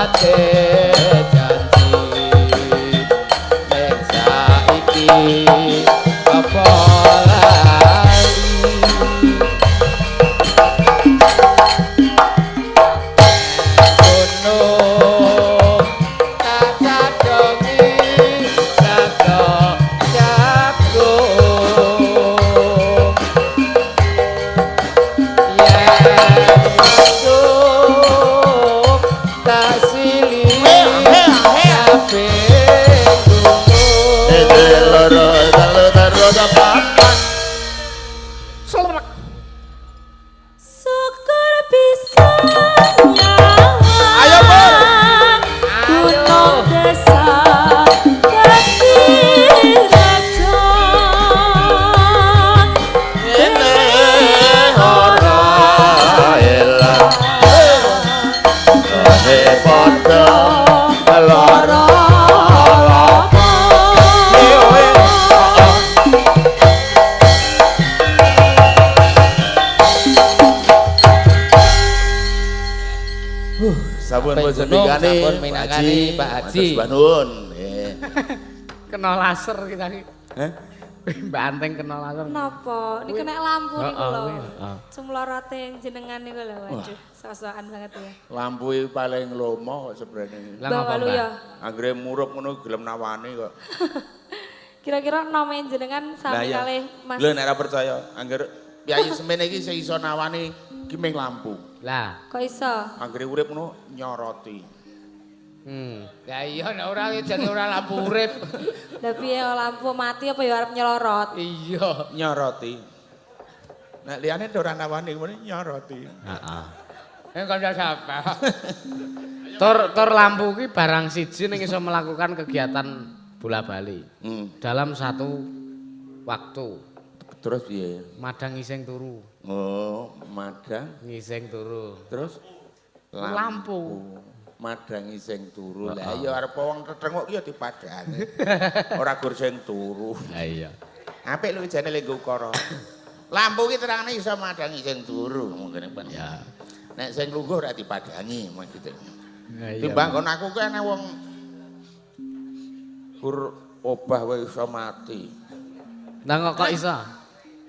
Speaker 3: nate janji ning saiki apa lali gunung tak cadongi sego jagung yen masuk tak silih kabeh gunung.
Speaker 5: Loro telu telu papat.
Speaker 2: Syukur bisa nyawang.
Speaker 4: Ayo, Pur.
Speaker 2: Gunung desa dadi raja.
Speaker 5: Ngene ora elah. Ahe padha lara. Sampun
Speaker 3: Sampai
Speaker 5: boten
Speaker 3: gunung,
Speaker 5: mingkani,
Speaker 3: sampun minangkani, Pak Haji.
Speaker 5: Matur nuwun. Nggih.
Speaker 1: Kena laser kita iki.
Speaker 5: Heh?
Speaker 1: Banteng kena laser.
Speaker 2: Napa? Niku nek lampu niku
Speaker 1: Heeh,
Speaker 2: lho.
Speaker 1: kuwi, heeh.
Speaker 2: Cumlorote jenengan niku lho, waduh, sok-sokan banget ya.
Speaker 4: Lampu iki paling lomo kok sebenarnya.
Speaker 1: Lah
Speaker 2: Mbah
Speaker 1: ngapa,
Speaker 2: Waluyo.
Speaker 1: Mbah?
Speaker 4: Anggere murup ngono gelem nawani kok.
Speaker 2: Kira-kira nome jenengan sami kalih Mas.
Speaker 4: Lho nek ora percaya, angger piyayi semene iki sing iso nawani ki ming lampu.
Speaker 1: Lah,
Speaker 2: Kok iso?
Speaker 4: Anggere urip ngono nyoroti.
Speaker 3: Lah iya nek ora jane ora lampu urip.
Speaker 2: Lah piye lampu mati apa ya arep nyelorot?
Speaker 3: Iya.
Speaker 4: Nyoroti. Nek liyane ora nawani ngono nyoroti.
Speaker 1: Heeh.
Speaker 3: Nek kanca sapa?
Speaker 1: Tur lampu ki barang siji ning iso melakukan kegiatan bola-bali dalam satu waktu.
Speaker 4: Terus piye?
Speaker 1: Madang ngising turu,
Speaker 4: Oh, madang
Speaker 1: ngising turu.
Speaker 4: terus
Speaker 1: Lampu.
Speaker 4: Madang sing turu. Lah iya arep wong tetenguk ki ya dipadani. Ora gur sing turu.
Speaker 1: Lah iya.
Speaker 4: Apik lho jane lek nggo ukara. Lampu ki terangane iso madangi sing turu mungkin Pak.
Speaker 1: Ya.
Speaker 4: Nek sing lungguh ora dipadangi maksudnya.
Speaker 1: Lah iya.
Speaker 4: Timbang kon aku ki ana wong gur obah wae iso mati.
Speaker 1: Lah kok iso?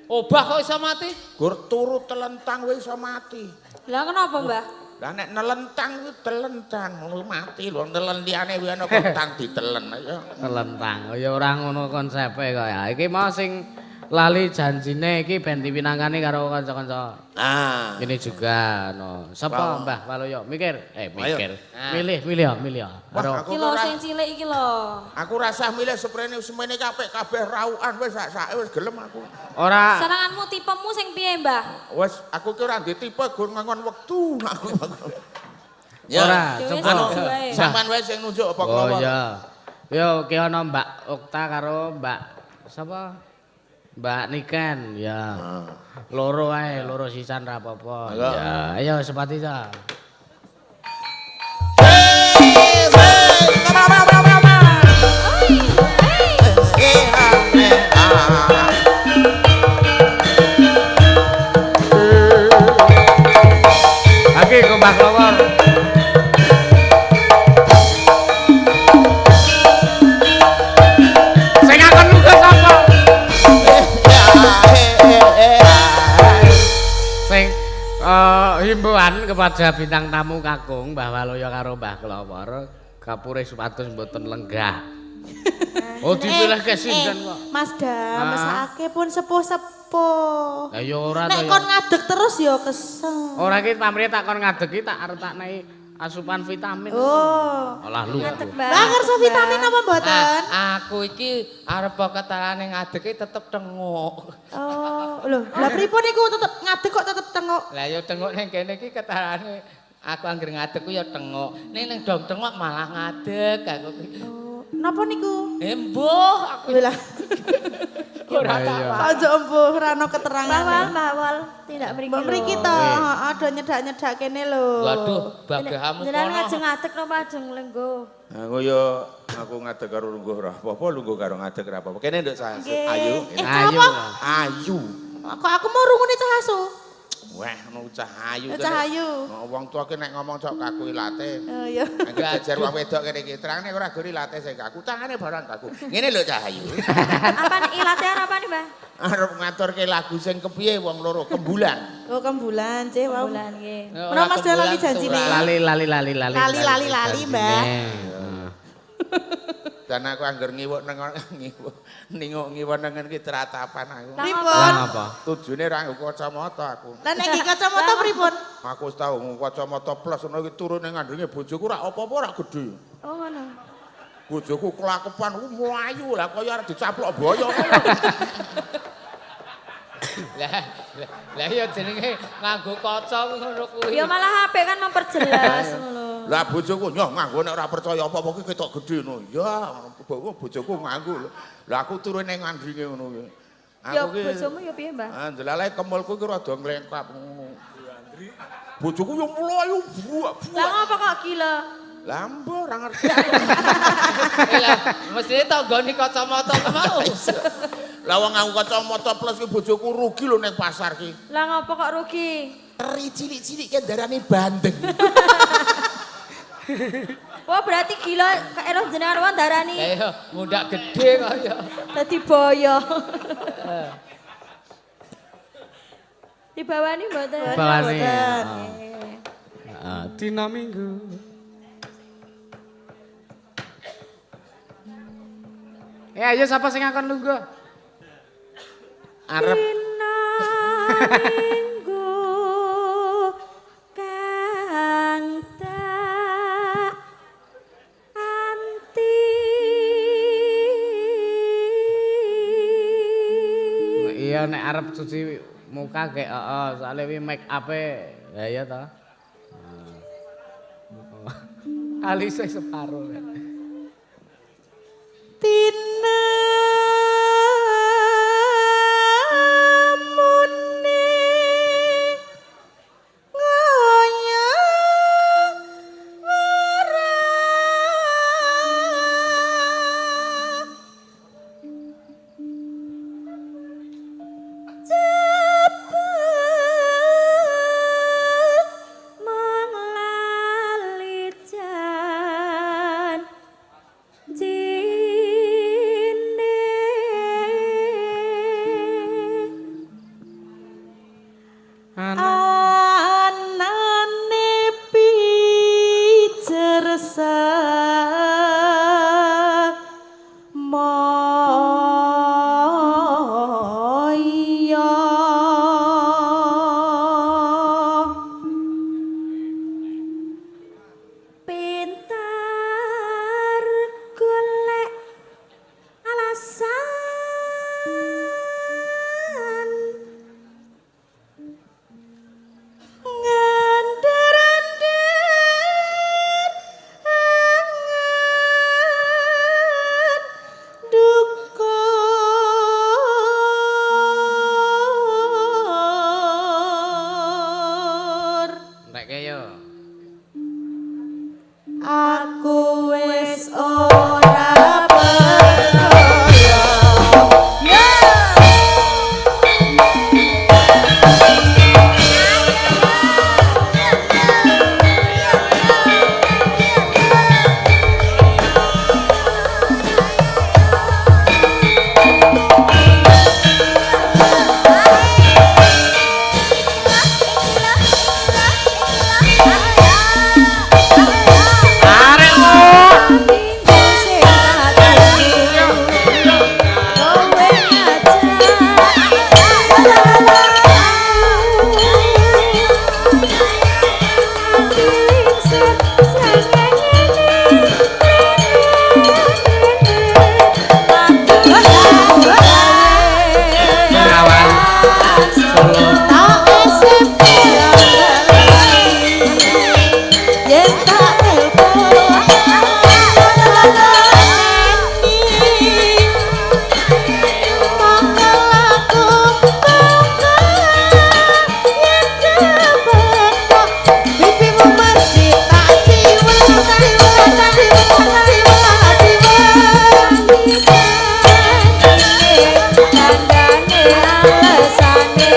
Speaker 3: Obah kok iso mati?
Speaker 4: Gur turu telentang wae iso mati.
Speaker 2: Lah kenapa, Mbah?
Speaker 4: Lah nek nelentang kuwi telentang ngono mati lho nelen liyane kuwi ana kentang ditelen ayo.
Speaker 1: Telentang. Oh ya ora ngono konsepe kok ya. Iki mau sing lali janjine iki ben dipinangkani karo kanca-kanca.
Speaker 5: Ah.
Speaker 1: Ini juga no. Sapa Mbah Waluyo? Mikir. Mikir. Milih, milih ya, milih ya.
Speaker 4: Wah,
Speaker 1: Karo
Speaker 4: aku
Speaker 2: Iki lho
Speaker 4: ora
Speaker 2: sing cilik iki lho.
Speaker 4: aku rasah milih seprene semene kabeh kabeh raukan wis sak-sake wis gelem aku.
Speaker 1: ora
Speaker 2: Senenganmu tipemu sing piye, Mbah?
Speaker 4: Wis aku ki ora ndek tipe gur ngangon wektu aku.
Speaker 5: Ya.
Speaker 1: ora
Speaker 2: Ya wis,
Speaker 1: coba.
Speaker 2: siji wae.
Speaker 4: Sampean wae sing nunjuk apa
Speaker 1: Oh
Speaker 4: kelawar.
Speaker 1: iya. Yo ki ana Mbak Okta karo Mbak sapa? Mbak Niken ya. Loro ae, loro sisan ra apa-apa. Ya, ayo sepati ta. Oke, ke Mbah Klowor. Sing akon lungguh sapa? Sing himbauan kepada bintang tamu kakung Mbah Waluyo karo Mbah Klowor kapure supados mboten lenggah. Oh dipilihke sinden kok.
Speaker 6: Mas Dam,
Speaker 1: Ah.
Speaker 6: mesake pun sepuh-sepuh.
Speaker 1: Lah ya ora to.
Speaker 6: Nek
Speaker 1: ya.
Speaker 6: kon ngadeg terus ya kesel.
Speaker 1: Ora iki pamrih tak kon ngadeg iki tak arep tak nei asupan vitamin.
Speaker 6: Oh.
Speaker 1: Olah lu.
Speaker 2: Ngadeg, Mbah.
Speaker 6: Mbah ngerso vitamin apa mboten?
Speaker 3: Ah, aku iki arep ketarane ngadeg iki tetep tenguk.
Speaker 6: Oh, lho, lah pripun iku tetep ngadeg kok tetep tengok?
Speaker 3: Lah ya tenguk ning kene iki ketarane aku anggere ngadeg ku ya tenguk. Ning ning dong tengok malah ngadeg aku ki.
Speaker 6: Oh, napa niku?
Speaker 3: Embuh aku
Speaker 6: Lho lah,
Speaker 3: ora tak
Speaker 1: Iya.
Speaker 6: kok aja embuh ora ono keterangan.
Speaker 7: Mbak Wal, Mbak Wal, tidak mriki.
Speaker 6: Mbok mriki to, heeh, do nyedak-nyedak kene lho.
Speaker 3: Waduh, bagahamu
Speaker 7: Jenengan
Speaker 3: kono.
Speaker 7: ngajeng ngadeg napa ajeng lenggo?
Speaker 4: Aku yo aku ngadeg karo lungguh ora apa-apa, lungguh karo ngadeg ora apa-apa. Kene nduk saya
Speaker 6: Nggih.
Speaker 4: ayu.
Speaker 6: Eh,
Speaker 1: Ayu.
Speaker 6: apa?
Speaker 4: Ayu.
Speaker 6: Kok aku mau rungune cah asu?
Speaker 4: Wah, ngono cah ayu.
Speaker 6: Cah ayu.
Speaker 4: Oh, wong tua ki nek ngomong cok kaku ilate.
Speaker 6: Oh iya.
Speaker 4: Angger jejer wong wedok kene iki terangne ora gori ilate sing kaku, tangane barang kaku. Ngene lho cah ayu.
Speaker 7: Apa ilate apa nih, Mbah?
Speaker 4: Arep ngaturke lagu sing kepiye wong loro kembulan.
Speaker 6: Oh, kembulan, ceh wau.
Speaker 7: Kembulan nggih.
Speaker 6: Menawa Mas Dalang iki janjine.
Speaker 1: Lali lali lali lali.
Speaker 6: Lali lali lali, Mbah.
Speaker 4: Dan aku angger ngiwuk nang ngiwuk ninguk ngiwuk nengen ki tratapan aku.
Speaker 6: Pripun?
Speaker 1: Apa?
Speaker 4: Tujune ra nggo kacamata aku.
Speaker 6: Lah nek iki kacamata pripun?
Speaker 4: Aku wis tau nggo kacamata plus ngono iki turu ning ngandringe bojoku ra apa-apa ra gedhe.
Speaker 7: Oh ngono.
Speaker 4: Bojoku kelakepan ku mlayu lah kaya arep dicaplok boyo.
Speaker 3: Lah lah ya jenenge nganggo kaca ngono kuwi.
Speaker 7: Ya malah apik kan memperjelas ngono.
Speaker 4: Lah bojoku nyoh nganggo nek ora percaya apa-apa ki ketok gedhe ngono. Ya bojoku nganggo. Lah aku turu ning ngandringe ngono kuwi.
Speaker 7: Ya bojomu ya piye, Mbah?
Speaker 4: Ah ndelalae kemulku ki rada nglengkap ngono. Bojoku yo mlayu buak.
Speaker 7: Lah ngopo kok gila?
Speaker 4: Lah mbo ora ngerti.
Speaker 3: Lah mestine tanggane kacamata mau.
Speaker 4: Lah wong nganggo kacamata plus ki bojoku rugi lho ning pasar ki.
Speaker 7: Lah ngopo kok rugi?
Speaker 4: Teri cilik-cilik ki ndarani bandeng.
Speaker 7: Wah berarti gila eroh jenengan wong ndarani.
Speaker 3: Lah iya mundak gedhe kok ya.
Speaker 7: Dadi boyo. Dibawani mboten?
Speaker 1: Dibawani. Heeh, dina Minggu. Ya ayo sapa sing ngakon lungguh? Arep
Speaker 7: dina Minggu kang tak anti.
Speaker 1: Iya nek arep cuci muka gek heeh, soalé wi make up-e. Ya iya ta. Alise separo.
Speaker 6: Tina muni ngoyo ora
Speaker 7: cepet mong lali jan
Speaker 6: anane pijer moyo
Speaker 7: pintar golek alasan
Speaker 6: ngandar-andar angan dukur.
Speaker 1: Entekke yo.
Speaker 6: Aku wis ora percaya. Ya.
Speaker 7: Minggu sing kowe
Speaker 1: Bengawan Solo.
Speaker 6: Tak SMP yen tak telepon pipimu mesti tak cium cium cium cium
Speaker 7: Kandhane alesane.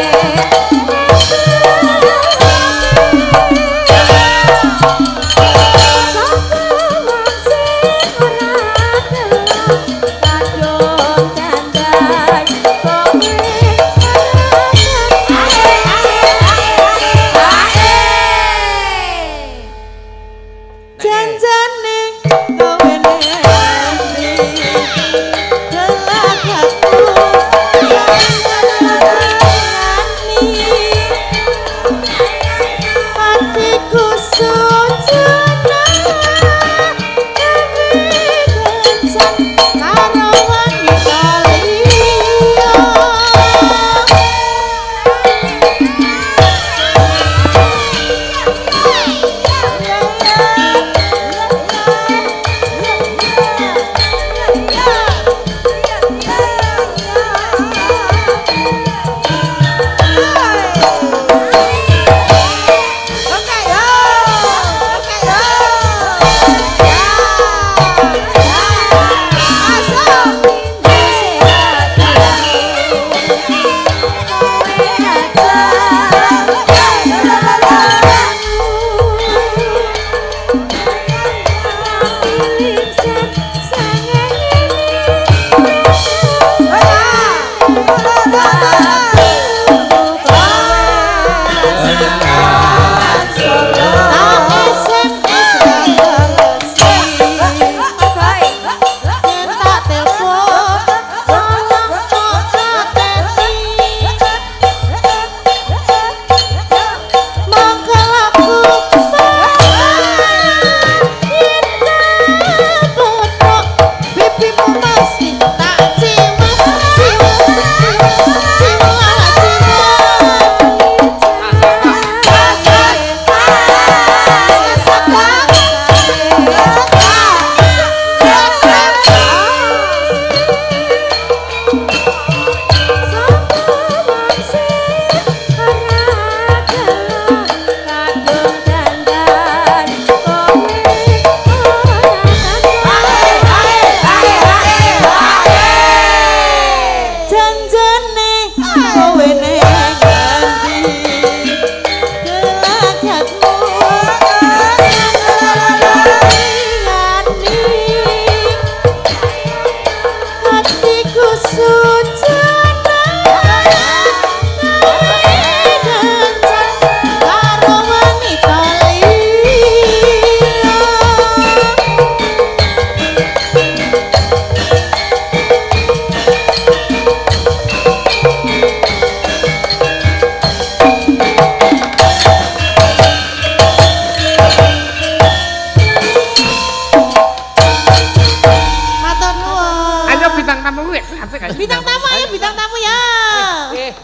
Speaker 6: Bintang tamu ayo bintang tamu ya.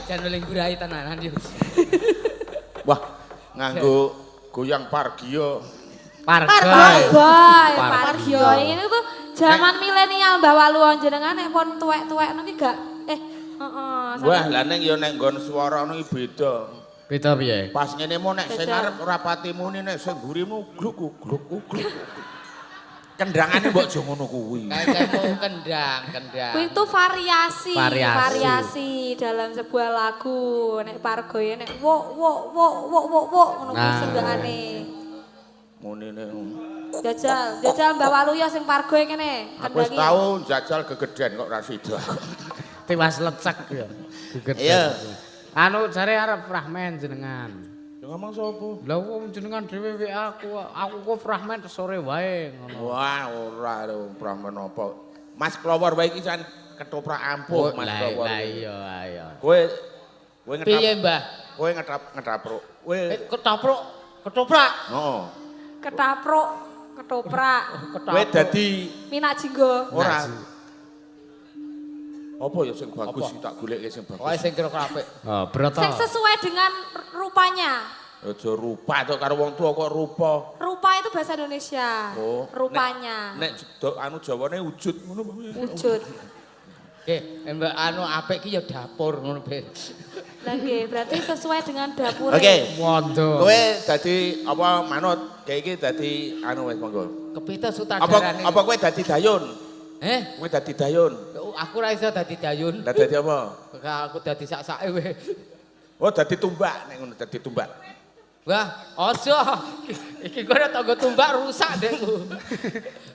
Speaker 3: Jangan weling gurai tenanan yo.
Speaker 4: Wah, nganggo goyang pargio.
Speaker 2: Pargio. Ini tuh zaman milenial Mbah Waluyo jenengan nek pun tuwek-tuwek niki gak heeh.
Speaker 4: Wah, lah ning ya nek nggon swara ngono iki beda.
Speaker 1: Beda piye?
Speaker 4: Pas ngene mo nek sing ngarep ora pati muni nek sing mburimu gluk gluk gluk. Kendangane mbok aja ngono kuwi.
Speaker 3: Kayak kendang.
Speaker 2: Kuwi itu variasi dalam sebuah lagu. Nek pargoye nek wok wok wok wok wok wok ngono kuwi senggakane.
Speaker 4: Munine.
Speaker 2: Jajal Mbah Waluyo sing pargoye kene.
Speaker 4: Aku wis tau jajal gegeden kok ra sida.
Speaker 1: Tiwas lecek ya. Gegeden.
Speaker 4: Iya.
Speaker 1: Anu jare arep fragmen jenengan.
Speaker 4: Ya ngomong sapa?
Speaker 1: Lah wong jenengan dhewe WA aku, aku kok fragmen sore wae ngono.
Speaker 4: Wah, ora fragmen apa. Mas Klowor wae iki jan ketoprak ampuh Mas Klowor.
Speaker 1: Lah iya, ayo.
Speaker 4: Kowe ngetap.
Speaker 3: Piye, Mbah?
Speaker 4: Kowe ngetapruk. Kowe
Speaker 3: ketapruk, ketoprak.
Speaker 4: Heeh.
Speaker 2: Ketapruk, ketoprak.
Speaker 4: Kowe dadi
Speaker 2: minak jinggo.
Speaker 4: Ora. Apa ya sing bagus tak goleke sing bagus.
Speaker 3: Pokoke sing kira-kira apik.
Speaker 1: Oh, broto.
Speaker 2: Sing sesuai dengan rupanya.
Speaker 4: Aja rupa to karo wong tua kok rupa.
Speaker 2: Rupa itu bahasa Indonesia.
Speaker 4: Oh,
Speaker 2: rupanya.
Speaker 4: Nek anu Jawane wujud ngono.
Speaker 2: Wujud.
Speaker 3: Nggih, mbak anu apik ki ya dapur ngono be.
Speaker 2: Lah nggih, berarti sesuai dengan dapure.
Speaker 4: Oke.
Speaker 1: Wondo.
Speaker 4: Kowe dadi apa manut? Kayak iki dadi anu wis monggo.
Speaker 3: Kepite sutradarane.
Speaker 4: Apa kowe dadi dayun? Kowe dadi dayun.
Speaker 3: Aku ora iso dadi dayun.
Speaker 4: Lah dadi apa?
Speaker 3: Aku dadi sak-sake weh.
Speaker 4: Oh, dadi tumbak nek ngono dadi tumbak.
Speaker 3: Wah, aja. Iki kowe nek tanggo tumbak rusak dekku.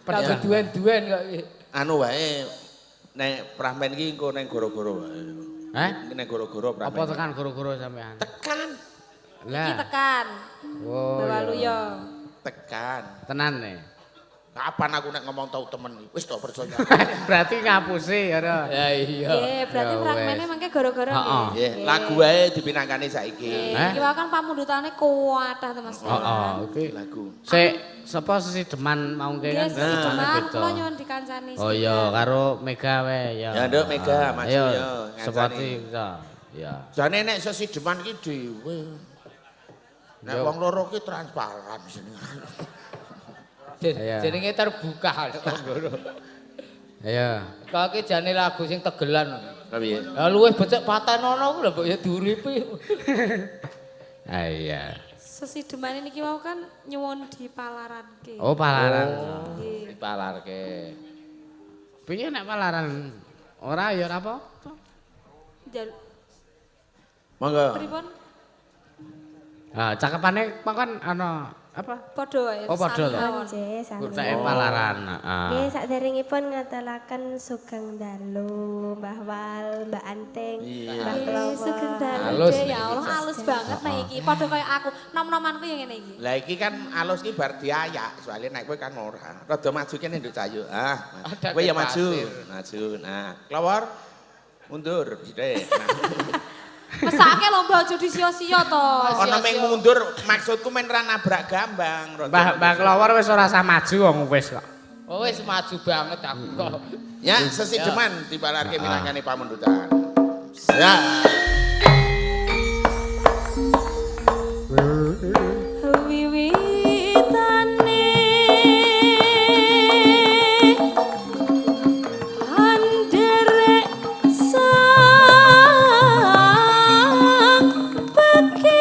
Speaker 3: Tanggo duwen-duwen kok iki.
Speaker 4: Anu wae nek pramen iki engko ning goro-goro wae.
Speaker 1: Heh?
Speaker 4: Ning goro-goro pramen.
Speaker 1: Apa tekan goro-goro sampean?
Speaker 4: Tekan.
Speaker 1: Lah.
Speaker 2: Iki tekan.
Speaker 1: Oh.
Speaker 2: Mbah Waluyo.
Speaker 4: Tekan.
Speaker 1: Tenan nih.
Speaker 4: Kapan aku nek ngomong tau temen wis to percaya.
Speaker 1: Berarti ngapusi ya.
Speaker 3: Ya iya.
Speaker 2: Nggih, berarti fragmene mangke gara-gara
Speaker 4: nggih. Lagu wae dipinangkani saiki.
Speaker 2: Iki wae kan pamundhutane kuwatah to Mas.
Speaker 1: Heeh, iki
Speaker 4: lagu.
Speaker 1: Sik sapa sesideman maungke kan
Speaker 2: sesideman kula nyuwun dikancani.
Speaker 1: Oh iya, karo Mega wae ya.
Speaker 4: Ya Nduk Mega maju ya.
Speaker 1: Sepati bisa. Ya.
Speaker 4: Jane nek sesideman iki dhewe. Nek wong loro ki transparan jenenge.
Speaker 3: Jenenge terbuka ngono.
Speaker 1: Iya.
Speaker 3: Kok iki jane lagu sing tegelan.
Speaker 4: Lah piye?
Speaker 3: Lah luwih becik patenono ku lho mbok ya diuripi.
Speaker 1: Ah iya.
Speaker 2: Sesidemane niki wau kan nyuwun dipalaranke.
Speaker 1: Oh, palaran.
Speaker 2: Nggih.
Speaker 3: Dipalarke.
Speaker 1: Piye nek palaran? Ora ya ora apa-apa.
Speaker 4: Monggo.
Speaker 2: Pripun?
Speaker 1: Ah, cakepane kan ana apa?
Speaker 2: Padha wae.
Speaker 1: Oh, padha to.
Speaker 7: Nggih, sami.
Speaker 1: Kurcake palaran, heeh.
Speaker 7: Nggih, saderengipun ngaturaken sugeng dalu Mbah Wal, Mbak Anting, Mbah Klowo.
Speaker 2: Sugeng dalu. Ya Allah, alus banget nek iki. Padha kaya aku, nom-nomanku ya ngene iki.
Speaker 4: Lah iki kan alus iki bar diayak, soalnya nek kowe kan ora. Rada maju kene Nduk Cayu. Ah, kowe ya maju. Maju. Nah, Klowor mundur sithik.
Speaker 2: Mesake lho Mbah aja disia-sia to.
Speaker 4: Ana meng mundur maksudku men ra nabrak gambang.
Speaker 1: Mbah Klowor wis ora usah maju wong wis kok.
Speaker 3: Oh wis maju banget aku kok.
Speaker 4: Ya sesideman dibalarke minangkane pamundutan. Ya.
Speaker 2: Wiwitane anderek sang peke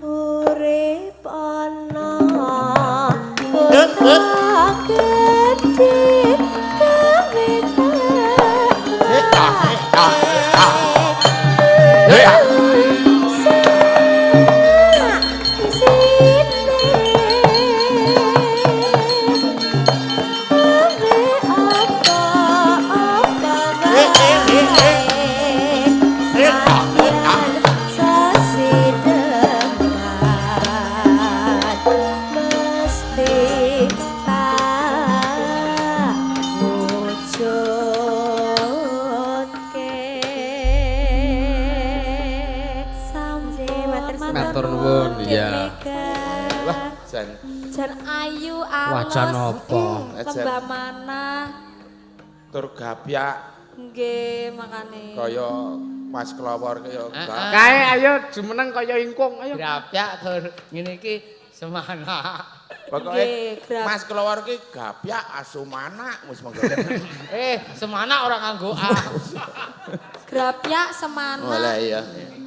Speaker 7: Urip ana kota gedhe gawe
Speaker 1: Matur nuwun iya.
Speaker 4: Wah, jan
Speaker 2: jan ayu alus.
Speaker 1: Wajan apa?
Speaker 2: Lembah manah.
Speaker 4: Tur gapyak.
Speaker 2: Nggih, makane.
Speaker 4: Kaya Mas Klowor kaya
Speaker 1: kae ayo jumeneng kaya ingkung ayo.
Speaker 3: Grapyak tur ngene iki semana.
Speaker 4: Pokoke Mas Klowor ki gapyak asumana wis monggo.
Speaker 3: Semana ora nganggo a.
Speaker 2: Grapyak semana.
Speaker 5: Oh lah iya.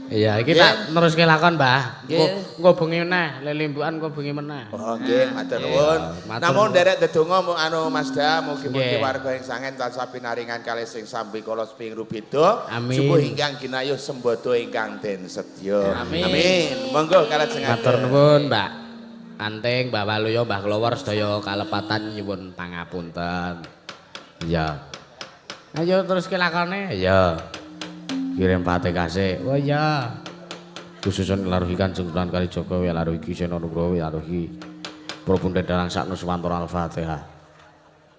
Speaker 1: Iya, iki tak neruske lakon, Mbah. Engko bengi meneh, lelimbukan engko bengi meneh.
Speaker 4: Oh, nggih, matur nuwun. Namung nderek ndedonga anu Mas Da, mugi-mugi warga ing Sangen tansah pinaringan kalih sing sambi kala seping rubeda, subuh ingkang ginayuh sembodo ingkang den sedya. Amin. Monggo kalajengaken.
Speaker 1: Matur nuwun, Mbak Anting, Mbak Waluyo, Mbah Klowor sedaya kalepatan nyuwun pangapunten. Iya. Ayo teruske lakone. Iya. Kirim Fatihah kasih. Oh iya. Khususun laruhi Kanjeng Sunan Kalijaga laruhi Ki Seno Nugroho laruhi Pro Punden Dalang Saknuswantara Al-Fatihah.